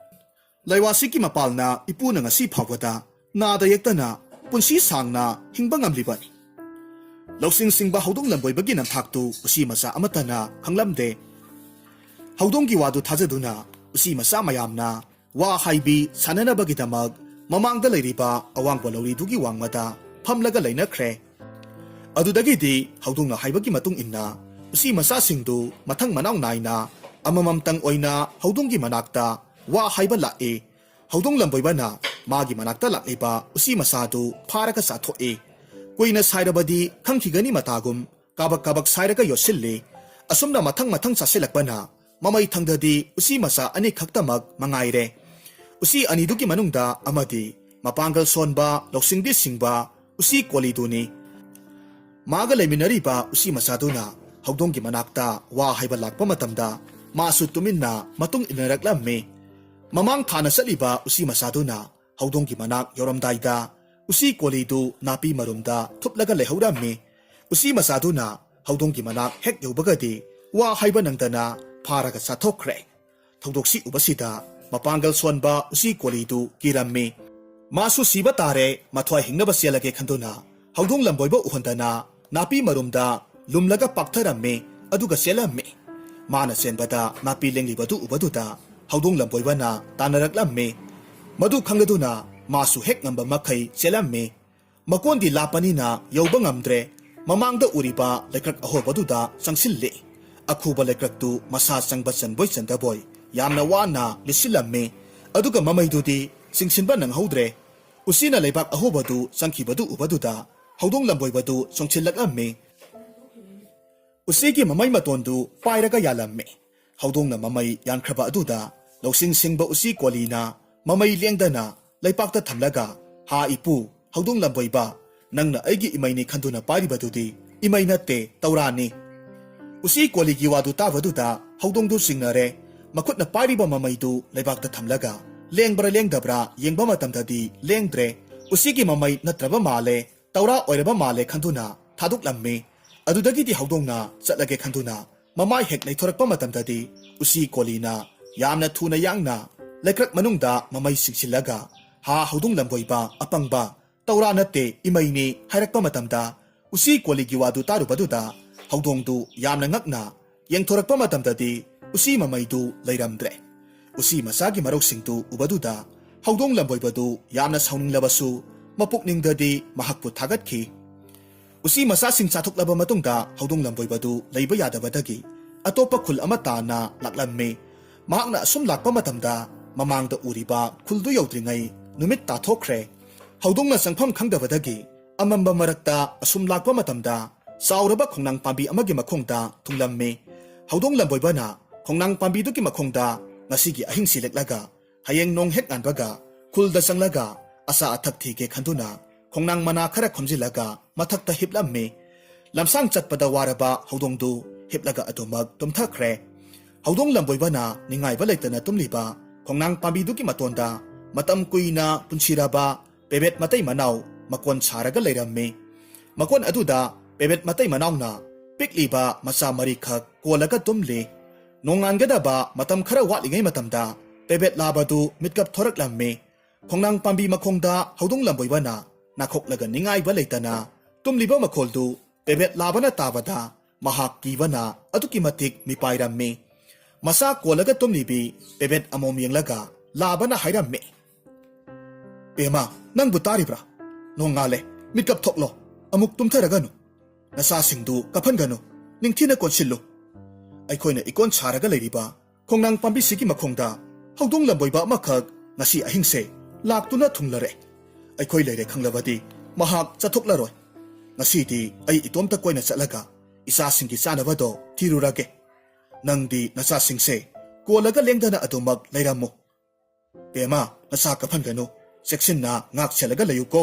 ꯂꯥꯏꯋꯥꯁꯤꯒꯤ ꯃꯄꯥꯜꯅ ꯏꯄꯨꯅ ꯉꯁꯤ ꯐꯥꯎꯕꯗ ꯅꯥꯗ ꯌꯦꯛꯇꯅ ꯄꯨꯟꯁꯤ ꯁꯥꯡꯅ ꯍꯤꯡꯕ ꯉꯝꯂꯤꯕꯅꯤ꯫ ꯂꯧꯁꯤꯡ ꯁꯤꯡꯕ ꯍꯧꯗꯣꯡ ꯂꯝꯕꯣꯏꯕꯒꯤ ꯅꯝꯊꯥꯛꯇꯨ ꯎꯆꯤ ꯃꯆꯥ ꯑꯃꯠꯇꯅ ꯈꯪꯂꯝꯗꯦ꯫ ꯍꯧꯗꯣꯡꯒꯤ ꯋꯥꯗꯨ ꯊꯥꯖꯗꯨꯅ ꯎꯆꯤ ꯃꯆꯥ ꯃꯌꯥꯝꯅ ꯋꯥ ꯍꯥꯏꯕꯤ ꯁꯥꯟꯅꯅꯕꯒꯤꯗꯃꯛ ꯃꯃꯥꯡꯗ ꯂꯩꯔꯤꯕ ꯑꯋꯥꯡꯕ ꯂꯧꯔꯤꯗꯨꯒꯤ ꯋꯥꯡꯃꯗ ꯐꯝꯂꯒ ꯂꯩꯅꯈ꯭ꯔꯦ꯫ ꯑꯗꯨꯗꯒꯤꯗꯤ ꯍꯧꯗꯣꯡꯅ ꯍꯥꯏꯕꯒꯤ ꯃꯇꯨꯡ ꯏꯟꯅ ꯎꯆꯤ ꯃꯆꯥꯁꯤꯡꯗꯨ ꯃꯊꯪ ꯃꯅꯥꯎ ꯅꯥꯏꯅ ꯑꯃꯃꯝꯇꯪ ꯑꯣꯏꯅ ꯍꯧꯗꯣꯡꯒꯤ ꯃꯅꯥꯛꯇ ꯋꯥ ꯍꯥꯏꯕ ꯂꯥꯛꯏ꯫ ꯍꯧꯗꯣꯡ ꯂꯝꯕꯣꯏꯕꯅ ꯃꯥꯒꯤ ꯃꯅꯥꯛꯇ ꯂꯥꯛꯂꯤꯕ ꯎꯆꯤ ꯃꯆꯥꯗꯨ ꯐꯥꯔꯒ ꯆꯥꯊꯣꯛꯏ꯫ ꯀꯨꯏꯅ ꯁꯥꯏꯔꯕꯗꯤ ꯈꯪꯈꯤꯒꯅꯤ ꯃꯇꯥꯒꯨꯝ ꯀꯥꯕꯛ ꯀꯥꯕꯛ ꯁꯥꯏꯔꯒ ꯌꯣꯠꯁꯤꯜꯂꯤ꯫ ꯑꯁꯨꯝꯅ ꯃꯊꯪ ꯃꯊꯪ ꯆꯥꯁꯤꯜꯂꯛꯄꯅ ꯃꯃꯩ ꯊꯪꯗꯗꯤ ꯎꯆꯤ ꯃꯆꯥ ꯑꯅꯤꯈꯛꯇꯃꯛ ꯃꯉꯥꯏꯔꯦ꯫ ꯎꯆꯤ ꯑꯅꯤꯗꯨꯒꯤ ꯃꯅꯨꯡꯗ ꯑꯃꯗꯤ ꯃꯄꯥꯡꯒꯜ ꯁꯣꯟꯕ, ꯂꯧꯁꯤꯡꯗꯤ ꯁꯤꯡꯕ ꯎꯆꯤ ꯀꯣꯂꯤꯗꯨꯅꯤ꯫ ꯃꯥꯒ ꯂꯩꯃꯤꯟꯅꯔꯤꯕ ꯎꯆꯤ ꯃꯆꯥꯗꯨꯅ ꯍꯧꯗꯣꯡꯒꯤ ꯃꯅꯥꯛꯇ ꯋꯥ ꯍꯥꯏꯕ ꯂꯥꯛꯄ ꯃꯇꯝꯗ ꯃꯥꯁꯨ ꯇꯨꯃꯤꯟꯅ ꯃꯇꯨꯡ ꯏꯟꯅꯔꯛꯂꯝꯃꯤ꯫ ꯃꯃꯥꯡ ꯊꯥꯅ ꯆꯠꯂꯤꯕ ꯎꯆꯤ ꯃꯆꯥꯗꯨꯅ ꯍꯧꯗꯣꯡꯒꯤ ꯃꯅꯥꯛ ꯌꯧꯔꯝꯗꯥꯏꯗ ꯎꯆꯤ ꯀꯣꯂꯤꯗꯨ ꯅꯥꯄꯤ ꯃꯔꯨꯝꯗ ꯊꯨꯞꯂꯒ ꯂꯩꯍꯧꯔꯝꯃꯤ꯫ ꯎꯆꯤ ꯃꯆꯥꯗꯨꯅ ꯍꯧꯗꯣꯡꯒꯤ ꯃꯅꯥꯛ ꯍꯦꯛ ꯌꯧꯕꯒꯗꯤ ꯋꯥ ꯍꯥꯏꯕ ꯅꯪꯗꯅ ꯐꯥꯔꯒ ꯆꯥꯊꯣꯛꯈ꯭ꯔꯦ꯫ ꯊꯧꯗꯣꯛꯁꯤ ꯎꯕꯁꯤꯗ ꯃꯄꯥꯡꯒꯜ ꯁꯣꯟꯕ ꯎꯆꯤ ꯀꯣꯂꯤꯗꯨ ꯀꯤꯔꯝꯃꯤ꯫ ꯃꯥꯁꯨ ꯁꯤꯕ ꯇꯥꯔꯦ, ꯃꯊ꯭ꯋꯥꯏ ꯍꯤꯡꯅꯕ ꯆꯦꯜꯂꯒꯦ ꯈꯟꯗꯨꯅ ꯍꯧꯗꯣꯡ ꯂꯝꯕꯣꯏꯕ ꯎꯍꯟꯗꯅ ꯅꯥꯄꯤ ꯃꯔꯨꯝꯗ ꯂꯨꯝꯂꯒ ꯄꯥꯛꯊꯔꯝꯃꯤ, ꯑꯗꯨꯒ ꯆꯦꯜꯂꯝꯃꯤ꯫ ꯃꯥꯅ ꯆꯦꯟꯕꯗ ꯅꯥꯄꯤ ꯂꯦꯡꯂꯤꯕꯗꯨ ꯎꯕꯗꯨꯗ ꯍꯧꯗꯣꯡ ꯂꯝꯕꯣꯏꯕꯅ ꯇꯥꯟꯅꯔꯛꯂꯝꯃꯤ꯫ ꯃꯗꯨ ꯈꯪꯂꯗꯨꯅ ꯃꯥꯁꯨ ꯍꯦꯛ ꯉꯝꯕ ꯃꯈꯩ ꯆꯦꯜꯂꯝꯃꯤ꯫ ꯃꯀꯣꯟꯗꯤ ꯂꯥꯞꯄꯅꯤꯅ ꯌꯧꯕ ꯉꯝꯗ꯭ꯔꯦ꯫ ꯃꯃꯥꯡꯗ ꯎꯔꯤꯕ ꯂꯩꯀ꯭ꯔꯛ ꯑꯍꯣꯕꯗꯨꯗ ꯆꯪꯁꯤꯜꯂꯤ꯫ ꯑꯈꯨꯕ ꯂꯩꯀ꯭ꯔꯛꯇꯨ ꯃꯁꯥ ꯆꯪꯕ ꯆꯟꯕꯣꯏ ꯆꯟꯗꯕꯣꯏ ꯌꯥꯝꯅ ꯋꯥꯅ ꯂꯤꯠꯁꯤꯜꯂꯝꯃꯤ꯫ ꯑꯗꯨꯒ ꯃꯃꯩꯗꯨꯗꯤ ꯆꯤꯡꯁꯤꯟꯕ ꯅꯪꯍꯧꯗ꯭ꯔꯦ꯫ ꯎꯆꯤꯅ ꯂꯩꯕꯥꯛ ꯑꯍꯣꯕꯗꯨ ꯆꯪꯈꯤꯕꯗꯨ ꯎꯕꯗꯨꯗ ꯍꯧꯗꯣꯡ ꯂꯝꯕꯣꯏꯕꯗꯨ ꯆꯣꯡꯁꯤꯜꯂꯛꯂꯝꯃꯤ꯫ ꯎꯆꯤꯒꯤ ꯃꯃꯩ ꯃꯇꯣꯟꯗꯨ ꯄꯥꯏꯔꯒ ꯌꯥꯜꯂꯝꯃꯤ꯫ ꯍꯧꯗꯣꯡꯅ ꯃꯃꯩ ꯌꯥꯟꯈ꯭ꯔꯕ ꯑꯗꯨꯗ ꯂꯧꯁꯤꯡ ꯁꯤꯡꯕ ꯎꯆꯤ ꯀꯣꯂꯤꯅ ꯃꯃꯩ ꯂꯦꯡꯗꯅ ꯂꯩꯄꯥꯛꯇ ꯊꯝꯂꯒ, "ꯍꯥ ꯏꯄꯨ, ꯍꯧꯗꯣꯡ ꯂꯝꯕꯣꯏꯕ, ꯅꯪꯅ ꯑꯩꯒꯤ ꯏꯃꯩꯅꯤ ꯈꯟꯗꯨꯅ ꯄꯥꯏꯔꯤꯕꯗꯨꯗꯤ ꯏꯃꯩ ꯅꯠꯇꯦ, ꯇꯧꯔꯥꯅꯤ"꯫ ꯎꯆꯤ ꯀꯣꯂꯤꯒꯤ ꯋꯥꯗꯨ ꯇꯥꯕꯗꯨꯗ ꯍꯧꯗꯣꯡꯗꯨ ꯆꯤꯡꯅꯔꯦ꯫ ꯃꯈꯨꯠꯅ ꯄꯥꯏꯔꯤꯕ ꯃꯃꯩꯗꯨ ꯂꯩꯕꯥꯛꯇ ꯊꯝꯂꯒ ꯂꯦꯡꯕ꯭ꯔꯥ ꯂꯦꯡꯗꯕ꯭ꯔꯥ ꯌꯦꯡꯕ ꯃꯇꯝꯗꯗꯤ ꯂꯦꯡꯗ꯭ꯔꯦ꯫ ꯎꯆꯤꯒꯤ ꯃꯃꯩ ꯅꯠꯇ꯭ꯔꯕ ꯃꯥꯜꯂꯦ꯫ ꯇꯧꯔꯥ ꯑꯣꯏꯔꯕ ꯃꯥꯜꯂꯦ ꯈꯟꯗꯨꯅ ꯊꯥꯗꯣꯛꯂꯝꯃꯤ꯫ ꯑꯗꯨꯗꯒꯤꯗꯤ ꯍꯧꯗꯣꯡꯅ ꯆꯠꯂꯒꯦ ꯈꯟꯗꯨꯅ ꯃꯃꯥꯏ ꯍꯦꯛ ꯂꯩꯊꯣꯔꯛꯄ ꯃꯇꯝꯗꯗꯤ ꯎꯆꯤ ꯀꯣꯂꯤꯅ ꯌꯥꯝꯅ ꯊꯨꯅ ꯌꯥꯡꯅ ꯂꯩꯀ꯭ꯔꯛ ꯃꯅꯨꯡꯗ ꯃꯃꯩ ꯆꯤꯡꯁꯤꯜꯂꯒ, "ꯍꯥ, ꯍꯧꯗꯣꯡ ꯂꯝꯕꯣꯏꯕ ꯑꯄꯪꯕ, ꯇꯧꯔꯥ ꯅꯠꯇꯦ, ꯏꯃꯩꯅꯤ" ꯍꯥꯏꯔꯛꯄ ꯃꯇꯝꯗ, ꯎꯆꯤ ꯀꯣꯂꯤꯒꯤ ꯋꯥꯗꯨ ꯇꯥꯔꯨꯕꯗꯨꯗ ꯍꯧꯗꯣꯡꯗꯨ ꯌꯥꯝꯅ ꯉꯛꯅ ꯌꯦꯡꯊꯣꯔꯛꯄ ꯃꯇꯝꯗꯗꯤ ꯎꯆꯤ ꯃꯃꯩꯗꯨ ꯂꯩꯔꯝꯗ꯭ꯔꯦ꯫ ꯎꯆꯤ ꯃꯆꯥꯒꯤ ꯃꯔꯧꯁꯤꯡꯗꯨ ꯎꯕꯗꯨꯗ ꯍꯧꯗꯣꯡ ꯂꯝꯕꯣꯏꯕꯗꯨ ꯌꯥꯝꯅ ꯁꯥꯎꯅꯤꯡꯂꯕꯁꯨ ꯃꯄꯨꯛꯅꯤꯡꯗꯗꯤ ꯃꯍꯥꯛꯄꯨ ꯊꯥꯒꯠꯈꯤ꯫ ꯎꯆꯤ ꯃꯆꯥꯁꯤꯡ ꯆꯥꯊꯣꯛꯂꯕ ꯃꯇꯨꯡꯗ ꯍꯧꯗꯣꯡ ꯂꯝꯕꯣꯏꯕꯗꯨ ꯂꯩꯕ ꯌꯥꯗꯕꯗꯒꯤ ꯑꯇꯣꯞꯄ ꯈꯨꯜ ꯑꯃ ꯇꯥꯟꯅ ꯂꯥꯛꯂꯝꯃꯤ꯫ ꯃꯍꯥꯛꯅ ꯑꯁꯨꯝ ꯂꯥꯛꯄ ꯃꯇꯝꯗ ꯃꯃꯥꯡꯗ ꯎꯔꯤꯕ ꯈꯨꯜꯗꯨ ꯌꯧꯗ꯭ꯔꯤꯉꯩ ꯅꯨꯃꯤꯠ ꯇꯥꯊꯣꯛꯈ꯭ꯔꯦ꯫ ꯍꯧꯗꯣꯡꯅ ꯆꯪꯐꯝ ꯈꯪꯗꯕꯗꯒꯤ ꯑꯃꯝꯕ ꯃꯔꯛꯇ ꯑꯁꯨꯝ ꯂꯥꯛꯄ ꯃꯇꯝꯗ ꯆꯥꯎꯔꯕ ꯈꯣꯡꯅꯥꯡ ꯄꯥꯝꯕꯤ ꯑꯃꯒꯤ ꯃꯈꯣꯡꯗ ꯊꯨꯡꯂꯝꯃꯤ꯫ ꯍꯧꯗꯣꯡ ꯂꯝꯕꯣꯏꯕꯅ ꯈꯣꯡꯅꯥꯡ ꯄꯥꯝꯕꯤꯗꯨꯒꯤ ꯃꯈꯣꯡꯗ ꯉꯁꯤꯒꯤ ꯑꯍꯤꯡꯁꯤ ꯂꯦꯛꯂꯒ ꯍꯌꯦꯡ ꯅꯣꯡ ꯍꯦꯛ ꯉꯥꯟꯕꯒ ꯈꯨꯜꯗ ꯆꯪꯂꯒ ꯑꯆꯥ ꯑꯊꯛ ꯊꯤꯒꯦ ꯈꯟꯗꯨꯅ ꯈꯣꯡꯅꯥꯡ ꯃꯅꯥ ꯈꯔ ꯈꯣꯝꯖꯤꯜꯂꯒ ꯃꯊꯛꯇ ꯍꯤꯞꯂꯝꯃꯤ꯫ ꯂꯝꯁꯥꯡ ꯆꯠꯄꯗ ꯋꯥꯔꯕ ꯍꯧꯗꯣꯡꯗꯨ ꯍꯤꯞꯂꯒ ꯑꯗꯨꯃꯛ ꯇꯨꯝꯊꯈ꯭ꯔꯦ꯫ ꯍꯧꯗꯣꯡ ꯂꯝꯕꯣꯏꯕꯅ ꯅꯤꯡꯉꯥꯏꯕ ꯂꯩꯇꯅ ꯇꯨꯝꯂꯤꯕ ꯈꯣꯡꯅꯥꯡ ꯄꯥꯝꯕꯤꯗꯨꯒꯤ ꯃꯇꯣꯟꯗ ꯃꯇꯝ ꯀꯨꯏꯅ ꯄꯨꯟꯁꯤꯔꯕ ꯄꯦꯕꯦꯠ ꯃꯇꯩ ꯃꯅꯥꯎ ꯃꯀꯣꯟ ꯁꯥꯔꯒ ꯂꯩꯔꯝꯃꯤ꯫ ꯃꯀꯣꯟ ꯑꯗꯨꯗ ꯄꯦꯕꯦꯠ ꯃꯇꯩ ꯃꯅꯥꯎꯅ ꯄꯤꯛꯂꯤꯕ ꯃꯆꯥ ꯃꯔꯤꯈꯛ ꯀꯣꯜꯂꯒ ꯇꯨꯝꯂꯤ꯫ ꯅꯣꯡꯉꯥꯟꯒꯗꯕ ꯃꯇꯝ ꯈꯔ ꯋꯥꯠꯂꯤꯉꯩ ꯃꯇꯝꯗ ꯄꯦꯕꯦꯠ ꯂꯥꯕꯗꯨ ꯃꯤꯠꯀꯞ ꯊꯣꯔꯛꯂꯝꯃꯤ꯫ ꯈꯣꯡꯅꯥꯡ ꯄꯥꯝꯕꯤ ꯃꯈꯣꯡꯗ ꯍꯧꯗꯣꯡ ꯂꯝꯕꯣꯏꯕꯅ ꯅꯥꯈꯣꯛꯂꯒ ꯅꯤꯡꯉꯥꯏꯕ ꯂꯩꯇꯅ ꯇꯨꯝꯂꯤꯕ ꯃꯈꯣꯜꯗꯨ ꯄꯦꯕꯦꯠ ꯂꯥꯕꯅ ꯇꯥꯕꯗ ꯃꯍꯥꯛ ꯀꯤꯕꯅ ꯑꯗꯨꯛꯀꯤ ꯃꯇꯤꯛ ꯃꯤꯄꯥꯏꯔꯝꯃꯤ꯫ ꯃꯁꯥ ꯀꯣꯜꯂꯒ ꯇꯨꯝꯂꯤꯕꯤ ꯄꯦꯕꯦꯠ ꯑꯃꯣꯝ ꯌꯦꯡꯂꯒ ꯂꯥꯕꯅ ꯍꯥꯏꯔꯝꯃꯤ, "ꯄꯦꯃꯥ, ꯅꯪꯕꯨ ꯇꯥꯔꯤꯕ꯭ꯔꯥ? ꯅꯣꯡꯉꯥꯜꯂꯦ, ꯃꯤꯠꯀꯞ ꯊꯣꯛꯂꯣ, ꯑꯃꯨꯛ ꯇꯨꯝꯊꯔꯒꯅꯨ꯫ ꯅꯆꯥꯁꯤꯡꯗꯨ ꯀꯞꯍꯟꯒꯅꯨ, ꯅꯤꯡꯊꯤꯅ ꯀꯣꯟꯁꯤꯜꯂꯨ꯫ ꯑꯩꯈꯣꯏꯅ ꯏꯀꯣꯟ ꯁꯥꯔꯒ ꯂꯩꯔꯤꯕ ꯈꯣꯡꯅꯥꯡ ꯄꯥꯝꯕꯤꯁꯤꯒꯤ ꯃꯈꯣꯡꯗ ꯍꯧꯗꯣꯡ ꯂꯝꯕꯣꯏꯕ ꯑꯃꯈꯛ ꯉꯁꯤ ꯑꯍꯤꯡꯁꯦ ꯂꯥꯛꯇꯨꯅ ꯊꯨꯡꯂꯔꯦ꯫ ꯑꯩꯈꯣꯏ ꯂꯩꯔꯦ ꯈꯪꯂꯕꯗꯤ ꯃꯍꯥꯛ ꯆꯠꯊꯣꯛꯂꯔꯣꯏ꯫ ꯉꯁꯤꯗꯤ ꯑꯩ ꯏꯇꯣꯝꯇ ꯀꯣꯏꯅ ꯆꯠꯂꯒ ꯏꯆꯥꯁꯤꯡꯒꯤ ꯆꯥꯅꯕꯗꯣ ꯊꯤꯔꯨꯔꯒꯦ꯫ ꯅꯪꯗꯤ ꯅꯆꯥꯁꯤꯡꯁꯦ ꯀꯣꯜꯂꯒ ꯂꯦꯡꯗꯅ ꯑꯗꯨꯃꯛ ꯂꯩꯔꯝꯃꯨ꯫ ꯄꯦꯃꯥ, ꯅꯆꯥ ꯀꯞꯍꯟꯒꯅꯨ, ꯆꯦꯛꯁꯤꯟꯅ ꯉꯥꯛ ꯁꯦꯜꯂꯒ ꯂꯩꯌꯨꯀꯣ꯫"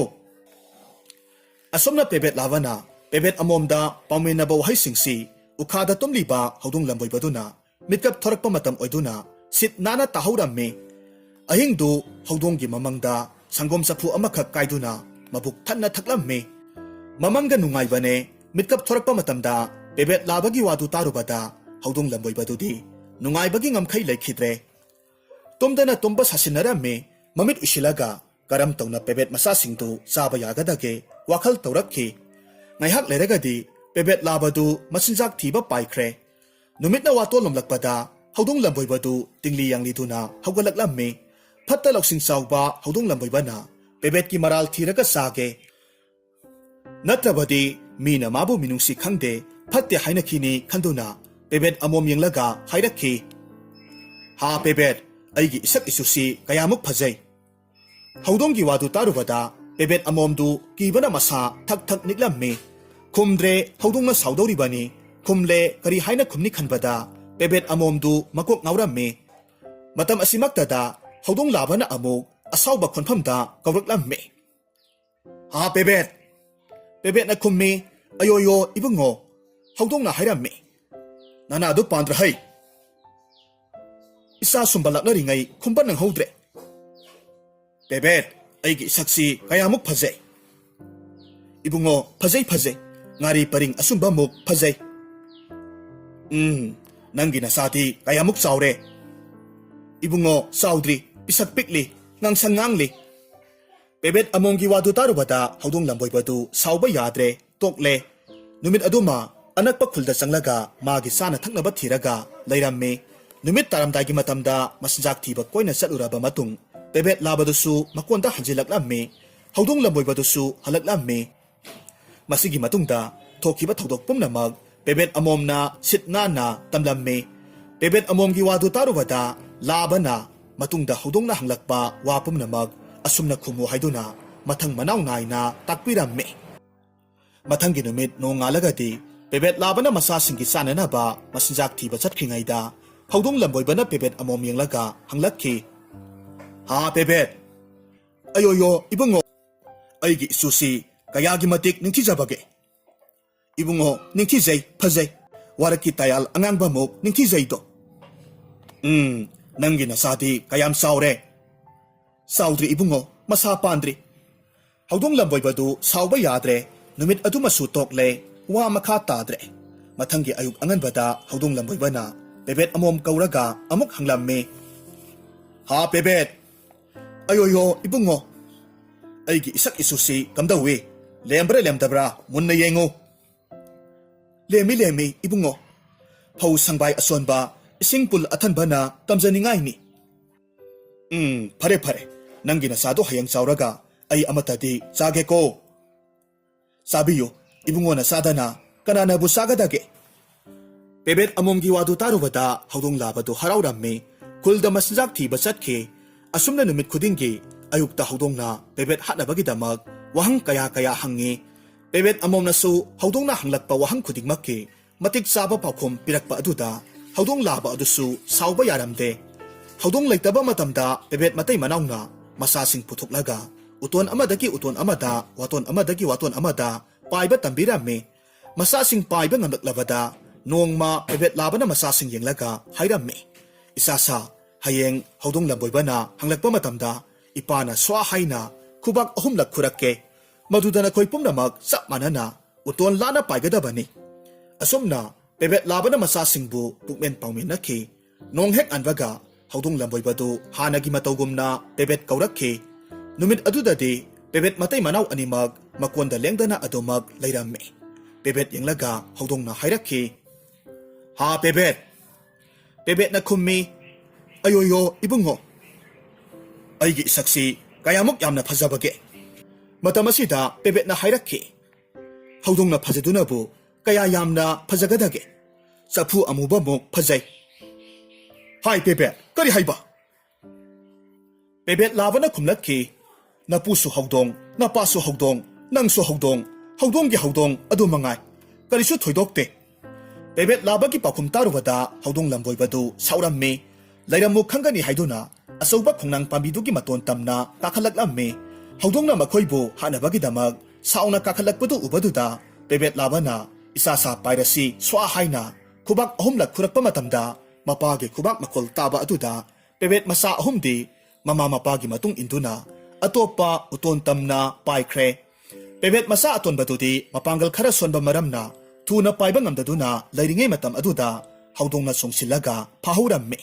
ꯑꯁꯨꯝꯅ ꯄꯦꯕꯦꯠ ꯂꯥꯕꯅ ꯄꯦꯕꯦꯠ ꯑꯃꯣꯝꯗ ꯄꯥꯎꯃꯤꯟꯅꯕ ꯋꯥꯍꯩꯁꯤꯡꯁꯤ ꯎꯈꯥꯗ ꯇꯨꯝꯂꯤꯕ ꯍꯧꯗꯣꯡ ꯂꯝꯕꯣꯏꯕꯗꯨꯅ ꯃꯤꯠꯀꯞ ꯊꯣꯔꯛꯄ ꯃꯇꯝ ꯑꯣꯏꯗꯨꯅ ꯁꯤꯠ ꯅꯥꯟꯅ ꯇꯥꯍꯧꯔꯝꯃꯤ꯫ ꯑꯍꯤꯡꯗꯨ ꯍꯧꯗꯣꯡꯒꯤ ꯃꯃꯪꯗ ꯁꯪꯒꯣꯝ ꯆꯐꯨ ꯑꯃꯈꯛ ꯀꯥꯏꯗꯨꯅ ꯃꯕꯨꯛ ꯊꯟꯅ ꯊꯛꯂꯝꯃꯤ꯫ ꯃꯃꯪꯒ ꯅꯨꯡꯉꯥꯏꯕꯅꯦ꯫ ꯃꯤꯠꯀꯞ ꯊꯣꯔꯛꯄ ꯃꯇꯝꯗ ꯄꯦꯕꯦꯠ ꯂꯥꯕꯒꯤ ꯋꯥꯗꯨ ꯇꯥꯔꯨꯕꯗ ꯍꯧꯗꯣꯡ ꯂꯝꯕꯣꯏꯕꯗꯨꯗꯤ ꯅꯨꯡꯉꯥꯏꯕꯒꯤ ꯉꯝꯈꯩ ꯂꯩꯈꯤꯗ꯭ꯔꯦ꯫ ꯇꯨꯝꯗꯅ ꯇꯨꯝꯕ ꯁꯥꯁꯤꯟꯅꯔꯝꯃꯤ꯫ ꯃꯃꯤꯠ ꯎꯏꯁꯤꯜꯂꯒ ꯀꯔꯝ ꯇꯧꯅ ꯄꯦꯕꯦꯠ ꯃꯆꯥꯁꯤꯡꯗꯨ ꯆꯥꯕ ꯌꯥꯒꯗꯒꯦ ꯋꯥꯈꯜ ꯇꯧꯔꯛꯈꯤ꯫ ꯉꯥꯏꯍꯥꯛ ꯂꯩꯔꯒꯗꯤ ꯄꯦꯕꯦꯠ ꯂꯥꯕꯗꯨ ꯃꯆꯤꯟꯖꯥꯛ ꯊꯤꯕ ꯄꯥꯏꯈ꯭ꯔꯦ꯫ ꯅꯨꯃꯤꯠꯅ ꯋꯥꯇꯣꯜꯂꯝꯂꯛꯄꯗ ꯍꯧꯗꯣꯡ ꯂꯝꯕꯣꯏꯕꯗꯨ ꯇꯤꯡꯂꯤ ꯌꯥꯡꯂꯤꯗꯨꯅ ꯍꯧꯒꯠꯂꯛꯂꯝꯃꯤ꯫ ꯐꯠꯇ ꯂꯧꯁꯤꯡ ꯆꯥꯎꯕ ꯍꯧꯗꯣꯡ ꯂꯝꯕꯣꯏꯕꯅ ꯄꯦꯕꯦꯠꯀꯤ ꯃꯔꯥꯜ ꯊꯤꯔꯒ ꯆꯥꯒꯦ꯫ ꯅꯠꯇ꯭ꯔꯕꯗꯤ ꯃꯤꯅ ꯃꯥꯕꯨ ꯃꯤꯅꯨꯡꯁꯤ ꯈꯪꯗꯦ, ꯐꯠꯇꯦ ꯍꯥꯏꯅꯈꯤꯅꯤ ꯈꯟꯗꯨꯅ ꯄꯦꯕꯦꯠ ꯑꯃꯣꯝ ꯌꯦꯡꯂꯒ ꯍꯥꯏꯔꯛꯈꯤ, "ꯍꯥ ꯄꯦꯕꯦꯠ, ꯑꯩꯒꯤ ꯏꯁꯛ ꯏꯆꯨꯁꯤ ꯀꯌꯥꯃꯨꯛ ꯐꯖꯩ!" ꯍꯧꯗꯣꯡꯒꯤ ꯋꯥꯗꯨ ꯇꯥꯔꯨꯕꯗ ꯄꯦꯕꯦꯠ ꯑꯃꯣꯝꯗꯨ ꯀꯤꯕꯅ ꯃꯁꯥ ꯊꯛ ꯊꯛ ꯅꯤꯛꯂꯝꯃꯤ꯫ ꯈꯨꯝꯗ꯭ꯔꯦ, ꯍꯧꯗꯣꯡꯅ ꯁꯥꯎꯗꯧꯔꯤꯕꯅꯤ꯫ ꯈꯨꯝꯂꯦ, ꯀꯔꯤ ꯍꯥꯏꯅ ꯈꯨꯝꯅꯤ ꯈꯟꯕꯗ ꯄꯦꯕꯦꯠ ꯑꯃꯣꯝꯗꯨ ꯃꯀꯣꯛ ꯉꯥꯎꯔꯝꯃꯤ꯫ ꯃꯇꯝ ꯑꯁꯤꯃꯛꯇꯗ ꯍꯧꯗꯣꯡ ꯂꯥꯕꯅ ꯑꯃꯨꯛ ꯑꯁꯥꯎꯕ ꯈꯣꯟꯐꯝꯗ ꯀꯧꯔꯛꯂꯝꯃꯤ, "ꯍꯥ ꯄꯦꯕꯦꯠ!" ꯄꯦꯕꯦꯠꯅ ꯈꯨꯝꯃꯤ, "ꯑꯌꯣꯌꯣ ꯏꯕꯨꯡꯉꯣ!" ꯍꯧꯗꯣꯡꯅ ꯍꯥꯏꯔꯝꯃꯤ, "ꯅꯅꯥꯗꯨ ꯄꯥꯟꯗ꯭ꯔ ꯍꯩ? ꯏꯆꯥ ꯁꯨꯝꯕ ꯂꯥꯛꯅꯔꯤꯉꯩ ꯈꯨꯝꯕ ꯅꯪꯍꯧꯗ꯭ꯔꯦ꯫ ꯄꯦꯕꯦꯠ, ꯑꯩꯒꯤ ꯏꯁꯛꯁꯤ ꯀꯌꯥꯃꯨꯛ ꯐꯖꯩ!" "ꯏꯕꯨꯡꯉꯣ, ꯐꯖꯩ, ꯐꯖꯩ꯫ ꯉꯥꯔꯤ ꯄꯔꯤꯡ ꯑꯁꯨꯝꯕꯃꯨꯛ ꯐꯖꯩ꯫ ꯎꯝ, ꯅꯪꯒꯤ ꯅꯆꯥꯗꯤ ꯀꯌꯥꯃꯨꯛ ꯆꯥꯎꯔꯦ?" "ꯏꯕꯨꯡꯉꯣ, ꯆꯥꯎꯗ꯭ꯔꯤ꯫ ꯄꯤꯁꯛ ꯄꯤꯛꯂꯤ, ꯉꯥꯡꯁꯪ ꯉꯥꯡꯂꯤ꯫" ꯄꯦꯕꯦꯠ ꯑꯃꯣꯝꯒꯤ ꯋꯥꯗꯨ ꯇꯥꯔꯨꯕꯗ ꯍꯧꯗꯣꯡ ꯂꯝꯕꯣꯏꯕꯗꯨ ꯁꯥꯎꯕ ꯌꯥꯗ꯭ꯔꯦ, ꯇꯣꯛꯂꯦ꯫ ꯅꯨꯃꯤꯠ ꯑꯗꯨꯃ ꯑꯅꯛꯄ ꯈꯨꯜꯗ ꯆꯪꯂꯒ ꯃꯥꯒꯤ ꯆꯥꯅ ꯊꯛꯅꯕ ꯊꯤꯔꯒ ꯂꯩꯔꯝꯃꯤ꯫ ꯅꯨꯃꯤꯠ ꯇꯥꯔꯝꯗꯥꯏꯒꯤ ꯃꯇꯝꯗ ꯃꯆꯤꯟꯖꯥꯛ ꯊꯤꯕ ꯀꯣꯏꯅ ꯆꯠꯂꯨꯔꯕ ꯃꯇꯨꯡ ꯄꯦꯕꯦꯠ ꯂꯥꯕꯗꯨꯁꯨ ꯃꯀꯣꯟꯗ ꯍꯟꯖꯤꯜꯂꯛꯂꯝꯃꯤ꯫ ꯍꯧꯗꯣꯡ ꯂꯝꯕꯣꯏꯕꯗꯨꯁꯨ ꯍꯜꯂꯛꯂꯝꯃꯤ꯫ ꯃꯁꯤꯒꯤ ꯃꯇꯨꯡꯗ ꯊꯣꯛꯈꯤꯕ ꯊꯧꯗꯣꯛ ꯄꯨꯝꯅꯃꯛ ꯄꯦꯕꯦꯠ ꯑꯃꯣꯝꯅ ꯁꯤꯠ ꯅꯥꯟꯅ ꯇꯝꯂꯝꯃꯤ꯫ ꯄꯦꯕꯦꯠ ꯑꯃꯣꯝꯒꯤ ꯋꯥꯗꯨ ꯇꯥꯔꯨꯕꯗ ꯂꯥꯕꯅ ꯃꯇꯨꯡꯗ ꯍꯧꯗꯣꯡꯅ ꯍꯪꯂꯛꯄ ꯋꯥ ꯄꯨꯝꯅꯃꯛ ꯑꯁꯨꯝꯅ ꯈꯨꯝꯃꯨ ꯍꯥꯏꯗꯨꯅ ꯃꯊꯪ ꯃꯅꯥꯎ ꯅꯥꯏꯅ ꯇꯥꯛꯄꯤꯔꯝꯃꯤ꯫ ꯃꯊꯪꯒꯤ ꯅꯨꯃꯤꯠ ꯅꯣꯡꯉꯥꯜꯂꯒꯗꯤ ꯄꯦꯕꯦꯠ ꯂꯥꯕꯅ ꯃꯆꯥꯁꯤꯡꯒꯤ ꯆꯥꯅꯅꯕ ꯃꯆꯤꯟꯖꯥꯛ ꯊꯤꯕ ꯆꯠꯈ꯭ꯔꯤꯉꯩꯗ ꯍꯧꯗꯣꯡ ꯂꯝꯕꯣꯏꯕꯅ ꯄꯦꯕꯦꯠ ꯑꯃꯣꯝ ꯌꯦꯡꯂꯒ ꯍꯪꯂꯛꯈꯤ, "ꯍꯥ ꯄꯦꯕꯦꯠ?" "ꯑꯌꯣꯌꯣ ꯏꯕꯨꯡꯉꯣ, ꯑꯩꯒꯤ ꯏꯆꯨꯁꯤ ꯀꯌꯥꯒꯤ ꯃꯇꯤꯛ ꯅꯤꯡꯊꯤꯖꯕꯒꯦ?" "ꯏꯕꯨꯡꯉꯣ, ꯅꯤꯡꯊꯤꯖꯩ, ꯐꯖꯩ꯫ ꯋꯥꯔꯛꯀꯤ ꯇꯌꯥꯜ ꯑꯉꯥꯡꯕꯃꯨꯛ ꯅꯤꯡꯊꯤꯖꯩꯗꯣ꯫ ꯎꯝ, ꯅꯪꯒꯤ ꯅꯆꯥꯗꯤ ꯀꯌꯥꯝ ꯆꯥꯎꯔꯦ?" "ꯆꯥꯎꯗ꯭ꯔꯤ ꯏꯕꯨꯡꯉꯣ, ꯃꯁꯥ ꯄꯥꯟꯗ꯭ꯔꯤ꯫" ꯍꯧꯗꯣꯡ ꯂꯝꯕꯣꯏꯕꯗꯨ ꯁꯥꯎꯕ ꯌꯥꯗ꯭ꯔꯦ꯫ ꯅꯨꯃꯤꯠ ꯑꯗꯨꯃꯁꯨ ꯇꯣꯛꯂꯦ, ꯋꯥ ꯃꯈꯥ ꯇꯥꯗ꯭ꯔꯦ꯫ ꯃꯊꯪꯒꯤ ꯑꯌꯨꯛ ꯑꯉꯟꯕꯗ ꯍꯧꯗꯣꯡ ꯂꯝꯕꯣꯏꯕꯅ ꯄꯦꯕꯦꯠ ꯑꯃꯣꯝ ꯀꯧꯔꯒ ꯑꯃꯨꯛ ꯍꯪꯂꯝꯃꯤ, "ꯍꯥ ꯄꯦꯕꯦꯠ, ꯑꯌꯣꯌꯣ ꯏꯕꯨꯡꯉꯣ, ꯑꯩꯒꯤ ꯏꯁꯛ ꯏꯆꯨꯁꯤ ꯀꯝꯗꯧꯏ? ꯂꯦꯝꯕ꯭ꯔꯥ ꯂꯦꯝꯗꯕ꯭ꯔꯥ ꯃꯨꯟꯅ ꯌꯦꯡꯉꯨ꯫" "ꯂꯦꯝꯃꯤ ꯂꯦꯝꯃꯤ ꯏꯕꯨꯡꯉꯣ, ꯐꯧ ꯁꯪꯕꯥꯏ ꯑꯁꯣꯟꯕ, ꯏꯁꯤꯡ ꯄꯨꯜ ꯑꯊꯟꯕꯅ ꯇꯝꯖꯅꯤꯡꯉꯥꯏꯅꯤ꯫" "ꯎꯝ, ꯐꯔꯦ ꯐꯔꯦ, ꯅꯪꯒꯤ ꯅꯆꯥꯗꯣ ꯍꯌꯦꯡ ꯆꯥꯎꯔꯒ ꯑꯩ ꯑꯃꯠꯇꯗꯤ ꯆꯥꯒꯦꯀꯣ꯫" "ꯆꯥꯕꯤꯌꯨ, ꯏꯕꯨꯡꯉꯣꯅ ꯆꯥꯗꯅ ꯀꯅꯥꯅꯕꯨ ꯆꯥꯒꯗꯒꯦ?" ꯄꯦꯕꯦꯠ ꯑꯃꯣꯝꯒꯤ ꯋꯥꯗꯨ ꯇꯥꯔꯨꯕꯗ ꯍꯧꯗꯣꯡ ꯂꯥꯕꯗꯨ ꯍꯔꯥꯎꯔꯝꯃꯤ꯫ ꯈꯨꯜꯗ ꯃꯆꯤꯟꯖꯥꯛ ꯊꯤꯕ ꯆꯠꯈꯤ꯫ ꯑꯁꯨꯝꯅ ꯅꯨꯃꯤꯠ ꯈꯨꯗꯤꯡꯒꯤ ꯑꯌꯨꯛꯇ ꯍꯧꯗꯣꯡꯅ ꯄꯦꯕꯦꯠ ꯍꯥꯠꯅꯕꯒꯤꯗꯃꯛ ꯋꯥꯍꯪ ꯀꯌꯥ ꯀꯌꯥ ꯍꯪꯉꯤ꯫ ꯄꯦꯕꯦꯠ ꯑꯃꯣꯝꯅꯁꯨ ꯍꯧꯗꯣꯡꯅ ꯍꯪꯂꯛꯄ ꯋꯥꯍꯪ ꯈꯨꯗꯤꯡꯃꯛꯀꯤ ꯃꯇꯤꯛ ꯆꯥꯕ ꯄꯥꯎꯈꯨꯝ ꯄꯤꯔꯛꯄ ꯑꯗꯨꯗ ꯍꯧꯗꯣꯡ ꯂꯥꯕ ꯑꯗꯨꯁꯨ ꯁꯥꯎꯕ ꯌꯥꯔꯝꯗꯦ꯫ ꯍꯧꯗꯣꯡ ꯂꯩꯇꯕ ꯃꯇꯝꯗ ꯄꯦꯕꯦꯠ ꯃꯇꯩ ꯃꯅꯥꯎꯅ ꯃꯆꯥꯁꯤꯡ ꯄꯨꯊꯣꯛꯂꯒ ꯎꯇꯣꯟ ꯑꯃꯗꯒꯤ ꯎꯇꯣꯟ ꯑꯃꯗ, ꯋꯥꯇꯣꯟ ꯑꯃꯗꯒꯤ ꯋꯥꯇꯣꯟ ꯑꯃꯗ ꯄꯥꯏꯕ ꯇꯝꯕꯤꯔꯝꯃꯤ꯫ ꯃꯆꯥꯁꯤꯡ ꯄꯥꯏꯕ ꯉꯝꯂꯛꯂꯕꯗ ꯅꯣꯡꯃ ꯄꯦꯕꯦꯠ ꯂꯥꯕꯅ ꯃꯆꯥꯁꯤꯡ ꯌꯦꯡꯂꯒ ꯍꯥꯏꯔꯝꯃꯤ, "ꯏꯆꯥꯁꯥ, ꯍꯌꯦꯡ ꯍꯧꯗꯣꯡ ꯂꯝꯕꯣꯏꯕꯅ ꯍꯪꯂꯛꯄ ꯃꯇꯝꯗ ꯏꯄꯥꯅ ꯁ꯭ꯋꯥ ꯍꯥꯏꯅ ꯈꯨꯕꯥꯛ ꯑꯍꯨꯝꯂꯛ ꯈꯨꯔꯛꯀꯦ꯫ ꯃꯗꯨꯗ ꯅꯈꯣꯏ ꯄꯨꯝꯅꯃꯛ ꯆꯞ ꯃꯥꯟꯅꯅ ꯎꯇꯣꯟ ꯂꯥꯅ ꯄꯥꯏꯒꯗꯕꯅꯤ꯫" ꯑꯁꯨꯝꯅ ꯄꯦꯕꯦꯠ ꯂꯥꯕꯅ ꯃꯆꯥꯁꯤꯡꯕꯨ ꯄꯨꯛꯃꯦꯟ ꯄꯥꯎꯃꯤꯟꯅꯈꯤ꯫ ꯅꯣꯡ ꯍꯦꯛ ꯉꯥꯟꯕꯒ ꯍꯧꯗꯣꯡ ꯂꯝꯕꯣꯏꯕꯗꯨ ꯍꯥꯟꯅꯒꯤ ꯃꯇꯧꯒꯨꯝꯅ ꯄꯦꯕꯦꯠ ꯀꯧꯔꯛꯈꯤ꯫ ꯅꯨꯃꯤꯠ ꯑꯗꯨꯗꯗꯤ ꯄꯦꯕꯦꯠ ꯃꯇꯩ ꯃꯅꯥꯎ ꯑꯅꯤꯃꯛ ꯃꯀꯣꯟꯗ ꯂꯦꯡꯗꯅ ꯑꯗꯨꯃꯛ ꯂꯩꯔꯝꯃꯤ꯫ ꯄꯦꯕꯦꯠ ꯌꯦꯡꯂꯒ ꯍꯧꯗꯣꯡꯅ ꯍꯥꯏꯔꯛꯈꯤ, "ꯍꯥ ꯄꯦꯕꯦꯠ?" ꯄꯦꯕꯦꯠꯅ ꯈꯨꯝꯃꯤ, "ꯑꯌꯣꯌꯣ ꯏꯕꯨꯡꯉꯣ, ꯑꯩꯒꯤ ꯏꯁꯛꯁꯤ ꯀꯌꯥꯃꯨꯛ ꯌꯥꯝꯅ ꯐꯖꯕꯒꯦ?" ꯃꯇꯝ ꯑꯁꯤꯗ ꯄꯦꯕꯦꯠꯅ ꯍꯥꯏꯔꯛꯈꯤ, "ꯍꯧꯗꯣꯡꯅ ꯐꯖꯗꯨꯅꯕꯨ ꯀꯌꯥ ꯌꯥꯝꯅ ꯐꯖꯒꯗꯒꯦ? ꯆꯐꯨ ꯑꯃꯨꯕꯃꯨꯛ ꯐꯖꯩ꯫" "ꯍꯥꯏ ꯄꯦꯕꯦꯠ, ꯀꯔꯤ ꯍꯥꯏꯕ?" ꯄꯦꯕꯦꯠ ꯂꯥꯕꯅ ꯈꯨꯝꯂꯛꯈꯤ, "ꯅꯄꯨꯁꯨ ꯍꯧꯗꯣꯡ, ꯅꯄꯥꯁꯨ ꯍꯧꯗꯣꯡ, ꯅꯪꯁꯨ ꯍꯧꯗꯣꯡ, ꯍꯧꯗꯣꯡꯒꯤ ꯍꯧꯗꯣꯡ ꯑꯗꯨ ꯃꯉꯥꯏ꯫ ꯀꯔꯤꯁꯨ ꯊꯣꯏꯗꯣꯛꯇꯦ꯫" ꯄꯦꯕꯦꯠ ꯂꯥꯕꯒꯤ ꯄꯥꯎꯈꯨꯝ ꯇꯥꯔꯨꯕꯗ ꯍꯧꯗꯣꯡ ꯂꯝꯕꯣꯏꯕꯗꯨ ꯁꯥꯎꯔꯝꯃꯤ꯫ ꯂꯩꯔꯝꯃꯨ ꯈꯪꯒꯅꯤ ꯍꯥꯏꯗꯨꯅ ꯑꯆꯧꯕ ꯈꯣꯡꯅꯥꯡ ꯄꯥꯝꯕꯤꯗꯨꯒꯤ ꯃꯇꯣꯟ ꯇꯝꯅ ꯀꯥꯈꯠꯂꯛꯂꯝꯃꯤ꯫ ꯍꯧꯗꯣꯡꯅ ꯃꯈꯣꯏꯕꯨ ꯍꯥꯠꯅꯕꯒꯤꯗꯃꯛ ꯁꯥꯎꯅ ꯀꯥꯈꯠꯂꯛꯄꯗꯨ ꯎꯕꯗꯨꯗ ꯄꯦꯕꯦꯠ ꯂꯥꯕꯅ ꯏꯆꯥ ꯁꯥ ꯄꯥꯏꯔꯁꯤ ꯁ꯭ꯋꯥ ꯍꯥꯏꯅ ꯈꯨꯕꯥꯛ ꯑꯍꯨꯝꯂꯛ ꯈꯨꯔꯛꯄ ꯃꯇꯝꯗ ꯃꯄꯥꯒꯤ ꯈꯨꯕꯥꯛ ꯃꯈꯣꯜ ꯇꯥꯕ ꯑꯗꯨꯗ ꯄꯦꯕꯦꯠ ꯃꯆꯥ ꯑꯍꯨꯝꯗꯤ ꯃꯃꯥ ꯃꯄꯥꯒꯤ ꯃꯇꯨꯡ ꯏꯟꯗꯨꯅ ꯑꯇꯣꯞꯄ ꯎꯇꯣꯟ ꯇꯝꯅ ꯄꯥꯏꯈ꯭ꯔꯦ꯫ ꯄꯦꯕꯦꯠ ꯃꯆꯥ ꯑꯇꯣꯟꯕꯗꯨꯗꯤ ꯃꯄꯥꯡꯒꯜ ꯈꯔ ꯁꯣꯟꯕ ꯃꯔꯝꯅ ꯊꯨꯅ ꯄꯥꯏꯕ ꯉꯝꯗꯗꯨꯅ ꯂꯩꯔꯤꯉꯩ ꯃꯇꯝ ꯑꯗꯨꯗ ꯍꯧꯗꯣꯡꯅ ꯆꯣꯡꯁꯤꯜꯂꯒ ꯐꯥꯍꯧꯔꯝꯃꯤ꯫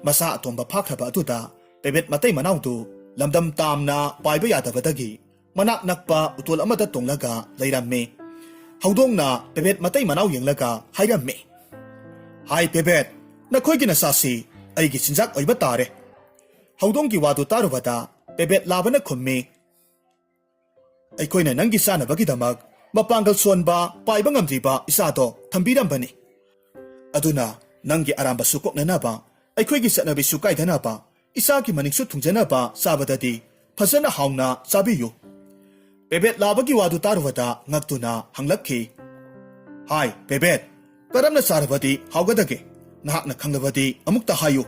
ꯃꯆꯥ ꯑꯇꯣꯟꯕ ꯐꯥꯈ꯭ꯔꯕ ꯑꯗꯨꯗ ꯄꯦꯕꯦꯠ ꯃꯇꯩ ꯃꯅꯥꯎꯗꯨ ꯂꯝꯗꯝ ꯇꯥꯝꯅ ꯄꯥꯏꯕ ꯌꯥꯗꯕꯗꯒꯤ ꯃꯅꯥꯛ ꯅꯛꯄ ꯎꯇꯣꯜ ꯑꯃꯗ ꯇꯣꯡꯂꯒ ꯂꯩꯔꯝꯃꯤ꯫ ꯍꯧꯗꯣꯡꯅ ꯄꯦꯕꯦꯠ ꯃꯇꯩ ꯃꯅꯥꯎ ꯌꯦꯡꯂꯒ ꯍꯥꯏꯔꯝꯃꯤ, "ꯍꯥꯏ ꯄꯦꯕꯦꯠ, ꯅꯈꯣꯏꯒꯤ ꯅꯆꯥꯁꯤ ꯑꯩꯒꯤ ꯆꯤꯟꯖꯥꯛ ꯑꯣꯏꯕ ꯇꯥꯔꯦ꯫" ꯍꯧꯗꯣꯡꯒꯤ ꯋꯥꯗꯨ ꯇꯥꯔꯨꯕꯗ ꯄꯦꯕꯦꯠ ꯂꯥꯕꯅ ꯈꯨꯝꯃꯤ, "ꯑꯩꯈꯣꯏꯅ ꯅꯪꯒꯤ ꯆꯥꯅꯕꯒꯤꯗꯃꯛ ꯃꯄꯥꯡꯒꯜ ꯁꯣꯟꯕ, ꯄꯥꯏꯕ ꯉꯝꯗ꯭ꯔꯤꯕ ꯏꯆꯥꯗꯣ ꯊꯝꯕꯤꯔꯝꯕꯅꯤ꯫ ꯑꯗꯨꯅ ꯅꯪꯒꯤ ꯑꯔꯥꯝꯕꯁꯨ ꯀꯣꯛꯅꯅꯕ, ꯑꯩꯈꯣꯏꯒꯤ ꯆꯠꯅꯕꯤꯁꯨ ꯀꯥꯏꯗꯅꯕ, ꯏꯆꯥꯒꯤ ꯃꯅꯤꯡꯁꯨ ꯊꯨꯡꯖꯅꯕ ꯆꯥꯕꯗꯗꯤ ꯐꯖꯅ ꯍꯥꯎꯅ ꯆꯥꯕꯤꯌꯨ꯫" ꯄꯦꯕꯦꯠ ꯂꯥꯕꯒꯤ ꯋꯥꯗꯨ ꯇꯥꯔꯨꯕꯗ ꯉꯛꯇꯨꯅ ꯍꯪꯂꯛꯈꯤ, "ꯍꯥꯏ ꯄꯦꯕꯦꯠ, ꯀꯔꯝꯅ ꯆꯥꯔꯕꯗꯤ ꯍꯥꯎꯒꯗꯒꯦ? ꯅꯍꯥꯛꯅ ꯈꯪꯂꯕꯗꯤ ꯑꯃꯨꯛꯇ ꯍꯥꯏꯌꯨ꯫"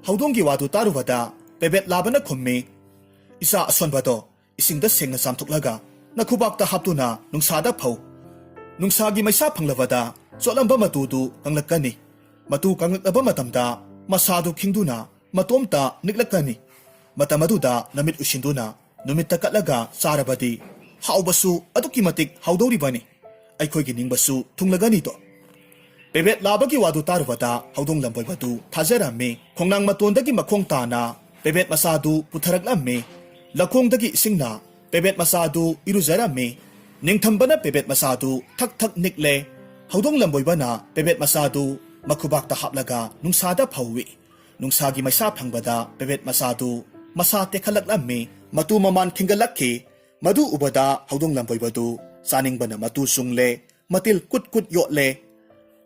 ꯍꯧꯗꯣꯡꯒꯤ ꯋꯥꯗꯨ ꯇꯥꯔꯨꯕꯗ ꯄꯦꯕꯦꯠ ꯂꯥꯕꯅ ꯈꯨꯝꯃꯤ, "ꯏꯆꯥ ꯑꯁꯣꯟꯕꯗꯣ ꯏꯁꯤꯡꯗ ꯁꯦꯡꯅ ꯆꯥꯝꯊꯣꯛꯂꯒ ꯅꯈꯨꯕꯥꯛꯇ ꯍꯥꯞꯇꯨꯅ ꯅꯨꯡꯁꯥꯗ ꯐꯧ꯫ ꯅꯨꯡꯁꯥꯒꯤ ꯃꯩꯁꯥ ꯐꯪꯂꯕꯗ ꯆꯣꯠꯂꯝꯕ ꯃꯇꯨꯗꯨ ꯀꯪꯂꯛꯀꯅꯤ꯫ ꯃꯇꯨ ꯀꯪꯂꯛꯂꯕ ꯃꯇꯝꯗ ꯃꯁꯥꯗꯨ ꯈꯤꯡꯗꯨꯅ ꯃꯇꯣꯝꯇ ꯅꯤꯛꯂꯛꯀꯅꯤ꯫ ꯃꯇꯝ ꯑꯗꯨꯗ ꯅꯃꯤꯠ ꯎꯏꯁꯤꯟꯗꯨꯅ ꯅꯨꯃꯤꯠꯇ ꯀꯠꯂꯒ ꯆꯥꯔꯕꯗꯤ ꯍꯥꯎꯕꯁꯨ ꯑꯗꯨꯛꯀꯤ ꯃꯇꯤꯛ ꯍꯥꯎꯗꯧꯔꯤꯕꯅꯤ꯫ ꯑꯩꯈꯣꯏꯒꯤ ꯅꯤꯡꯕꯁꯨ ꯊꯨꯡꯂꯒꯅꯤꯗꯣ꯫" ꯄꯦꯕꯦꯠ ꯂꯥꯕꯒꯤ ꯋꯥꯗꯨ ꯇꯥꯔꯨꯕꯗ ꯍꯧꯗꯣꯡ ꯂꯝꯕꯣꯏꯕꯗꯨ ꯊꯥꯖꯔꯝꯃꯤ꯫ ꯈꯣꯡꯅꯥꯡ ꯃꯇꯣꯟꯗꯒꯤ ꯃꯈꯣꯡ ꯇꯥꯅ ꯄꯦꯕꯦꯠ ꯃꯆꯥꯗꯨ ꯄꯨꯊꯔꯛꯂꯝꯃꯤ꯫ ꯂꯧꯈꯣꯡꯗꯒꯤ ꯏꯁꯤꯡꯅ ꯄꯦꯕꯦꯠ ꯃꯆꯥꯗꯨ ꯏꯔꯨꯖꯔꯝꯃꯤ꯫ ꯅꯤꯡꯊꯝꯕꯅ ꯄꯦꯕꯦꯠ ꯃꯆꯥꯗꯨ ꯊꯛ ꯊꯛ ꯅꯤꯛꯂꯦ꯫ ꯍꯧꯗꯣꯡ ꯂꯝꯕꯣꯏꯕꯅ ꯄꯦꯕꯦꯠ ꯃꯆꯥꯗꯨ ꯃꯈꯨꯕꯥꯛꯇ ꯍꯥꯞꯂꯒ ꯅꯨꯡꯁꯥꯗ ꯐꯧꯏ꯫ ꯅꯨꯡꯁꯥꯒꯤ ꯃꯩꯁꯥ ꯐꯪꯕꯗ ꯄꯦꯕꯦꯠ ꯃꯆꯥꯗꯨ ꯃꯁꯥ ꯇꯦꯛꯈꯠꯂꯛꯂꯝꯃꯤ꯫ ꯃꯇꯨ ꯃꯃꯥꯟ ꯈꯤꯡꯒꯠꯂꯛꯈꯤ꯫ ꯃꯗꯨ ꯎꯕꯗ ꯍꯧꯗꯣꯡ ꯂꯝꯕꯣꯏꯕꯗꯨ ꯆꯥꯅꯤꯡꯕꯅ ꯃꯇꯨ ꯆꯨꯡꯂꯦ꯫ ꯃꯇꯤꯜ ꯀꯨꯠ ꯀꯨꯠ ꯌꯣꯠꯂꯦ꯫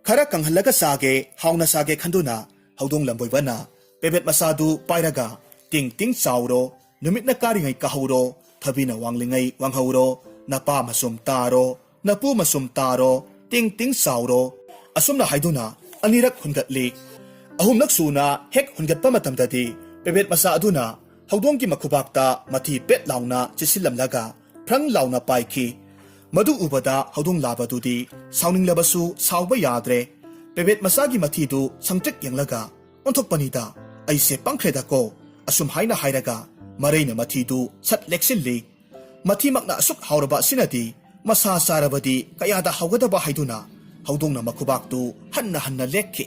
ꯈꯔ ꯀꯪꯍꯜꯂꯒ ꯆꯥꯒꯦ, ꯍꯥꯎꯅ ꯆꯥꯒꯦ ꯈꯟꯗꯨꯅ ꯍꯧꯗꯣꯡ ꯂꯝꯕꯣꯏꯕꯅ ꯄꯦꯕꯦꯠ ꯃꯆꯥꯗꯨ ꯄꯥꯏꯔꯒ, "ꯇꯤꯡ ꯇꯤꯡ ꯆꯥꯎꯔꯣ, ꯅꯨꯃꯤꯠꯅ ꯀꯥꯔꯤꯉꯩ ꯀꯥꯍꯧꯔꯣ, ꯊꯕꯤꯅ ꯋꯥꯡꯂꯤꯉꯩ ꯋꯥꯡꯍꯧꯔꯣ, ꯅꯄꯥ ꯃꯆꯨꯝ ꯇꯥꯔꯣ, ꯅꯄꯨ ꯃꯆꯨꯝ ꯇꯥꯔꯣ, ꯇꯤꯡ ꯇꯤꯡ ꯆꯥꯎꯔꯣ"꯫ ꯑꯁꯨꯝꯅ ꯍꯥꯏꯗꯨꯅ ꯑꯅꯤꯔꯛ ꯍꯨꯟꯒꯠꯂꯤ꯫ ꯑꯍꯨꯝꯂꯛ ꯁꯨꯅ ꯍꯦꯛ ꯍꯨꯟꯒꯠꯄ ꯃꯇꯝꯗꯗꯤ ꯄꯦꯕꯦꯠ ꯃꯆꯥ ꯑꯗꯨꯅ ꯍꯧꯗꯣꯡꯒꯤ ꯃꯈꯨꯕꯥꯛꯇ ꯃꯊꯤ ꯄꯦꯠ ꯂꯥꯎꯅ ꯆꯤꯠꯁꯤꯜꯂꯝꯂꯒ ꯐ꯭ꯔꯪ ꯂꯥꯎꯅ ꯄꯥꯏꯈꯤ꯫ ꯃꯗꯨ ꯎꯕꯗ ꯍꯧꯗꯣꯡ ꯂꯥꯕꯗꯨꯗꯤ ꯁꯥꯎꯅꯤꯡꯂꯕꯁꯨ ꯁꯥꯎꯕ ꯌꯥꯗ꯭ꯔꯦ꯫ ꯄꯦꯕꯦꯠ ꯃꯆꯥꯒꯤ ꯃꯊꯤꯗꯨ ꯁꯪꯇ꯭ꯔꯤꯛ ꯌꯦꯡꯂꯒ, "ꯑꯣꯟꯊꯣꯛꯄꯅꯤꯗ, ꯑꯩꯁꯦ ꯄꯪꯈ꯭ꯔꯦꯗꯀꯣ"꯫ ꯑꯁꯨꯝ ꯍꯥꯏꯅ ꯍꯥꯏꯔꯒ ꯃꯔꯩꯅ ꯃꯊꯤꯗꯨ ꯁꯠ ꯂꯦꯛꯁꯤꯜꯂꯤ꯫ ꯃꯊꯤꯃꯛꯅ ꯑꯁꯨꯛ ꯍꯥꯎꯔꯕ ꯑꯁꯤꯅꯗꯤ ꯃꯁꯥ ꯆꯥꯔꯕꯗꯤ ꯀꯌꯥꯗ ꯍꯥꯎꯒꯗꯕ ꯍꯥꯏꯗꯨꯅ ꯍꯧꯗꯣꯡꯅ ꯃꯈꯨꯕꯥꯛꯇꯨ ꯍꯟꯅ ꯍꯟꯅ ꯂꯦꯛꯈꯤ꯫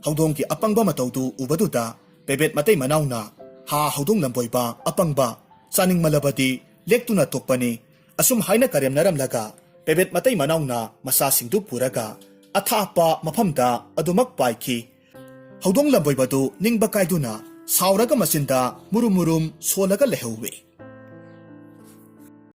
ꯍꯧꯗꯣꯡꯒꯤ ꯑꯄꯪꯕ ꯃꯇꯧꯗꯨ ꯎꯕꯗꯨꯗ ꯄꯦꯕꯦꯠ ꯃꯇꯩ ꯃꯅꯥꯎꯅ, "ꯍꯥ, ꯍꯧꯗꯣꯡ ꯂꯝꯕꯣꯏꯕ ꯑꯄꯪꯕ, ꯆꯥꯅꯤꯡꯃꯜꯂꯕꯗꯤ ꯂꯦꯛꯇꯨꯅ ꯇꯣꯛꯄꯅꯤ," ꯑꯁꯨꯝ ꯍꯥꯏꯅ ꯀꯔꯦꯝꯅꯔꯝꯂꯒ ꯄꯦꯕꯦꯠ ꯃꯇꯩ ꯃꯅꯥꯎꯅ ꯃꯆꯥꯁꯤꯡꯗꯨ ꯄꯨꯔꯒ ꯑꯊꯥꯞꯄ ꯃꯐꯝꯗ ꯑꯗꯨꯃꯛ ꯄꯥꯏꯈꯤ꯫ ꯍꯧꯗꯣꯡ ꯂꯝꯕꯣꯏꯕꯗꯨ ꯅꯤꯡꯕ ꯀꯥꯏꯗꯨꯅ ꯁꯥꯎꯔꯒ ꯃꯆꯤꯟꯗ ꯃꯨꯔꯨꯝ ꯃꯨꯔꯨꯝ ꯁꯣꯜꯂꯒ ꯂꯩꯍꯧꯋꯤ꯫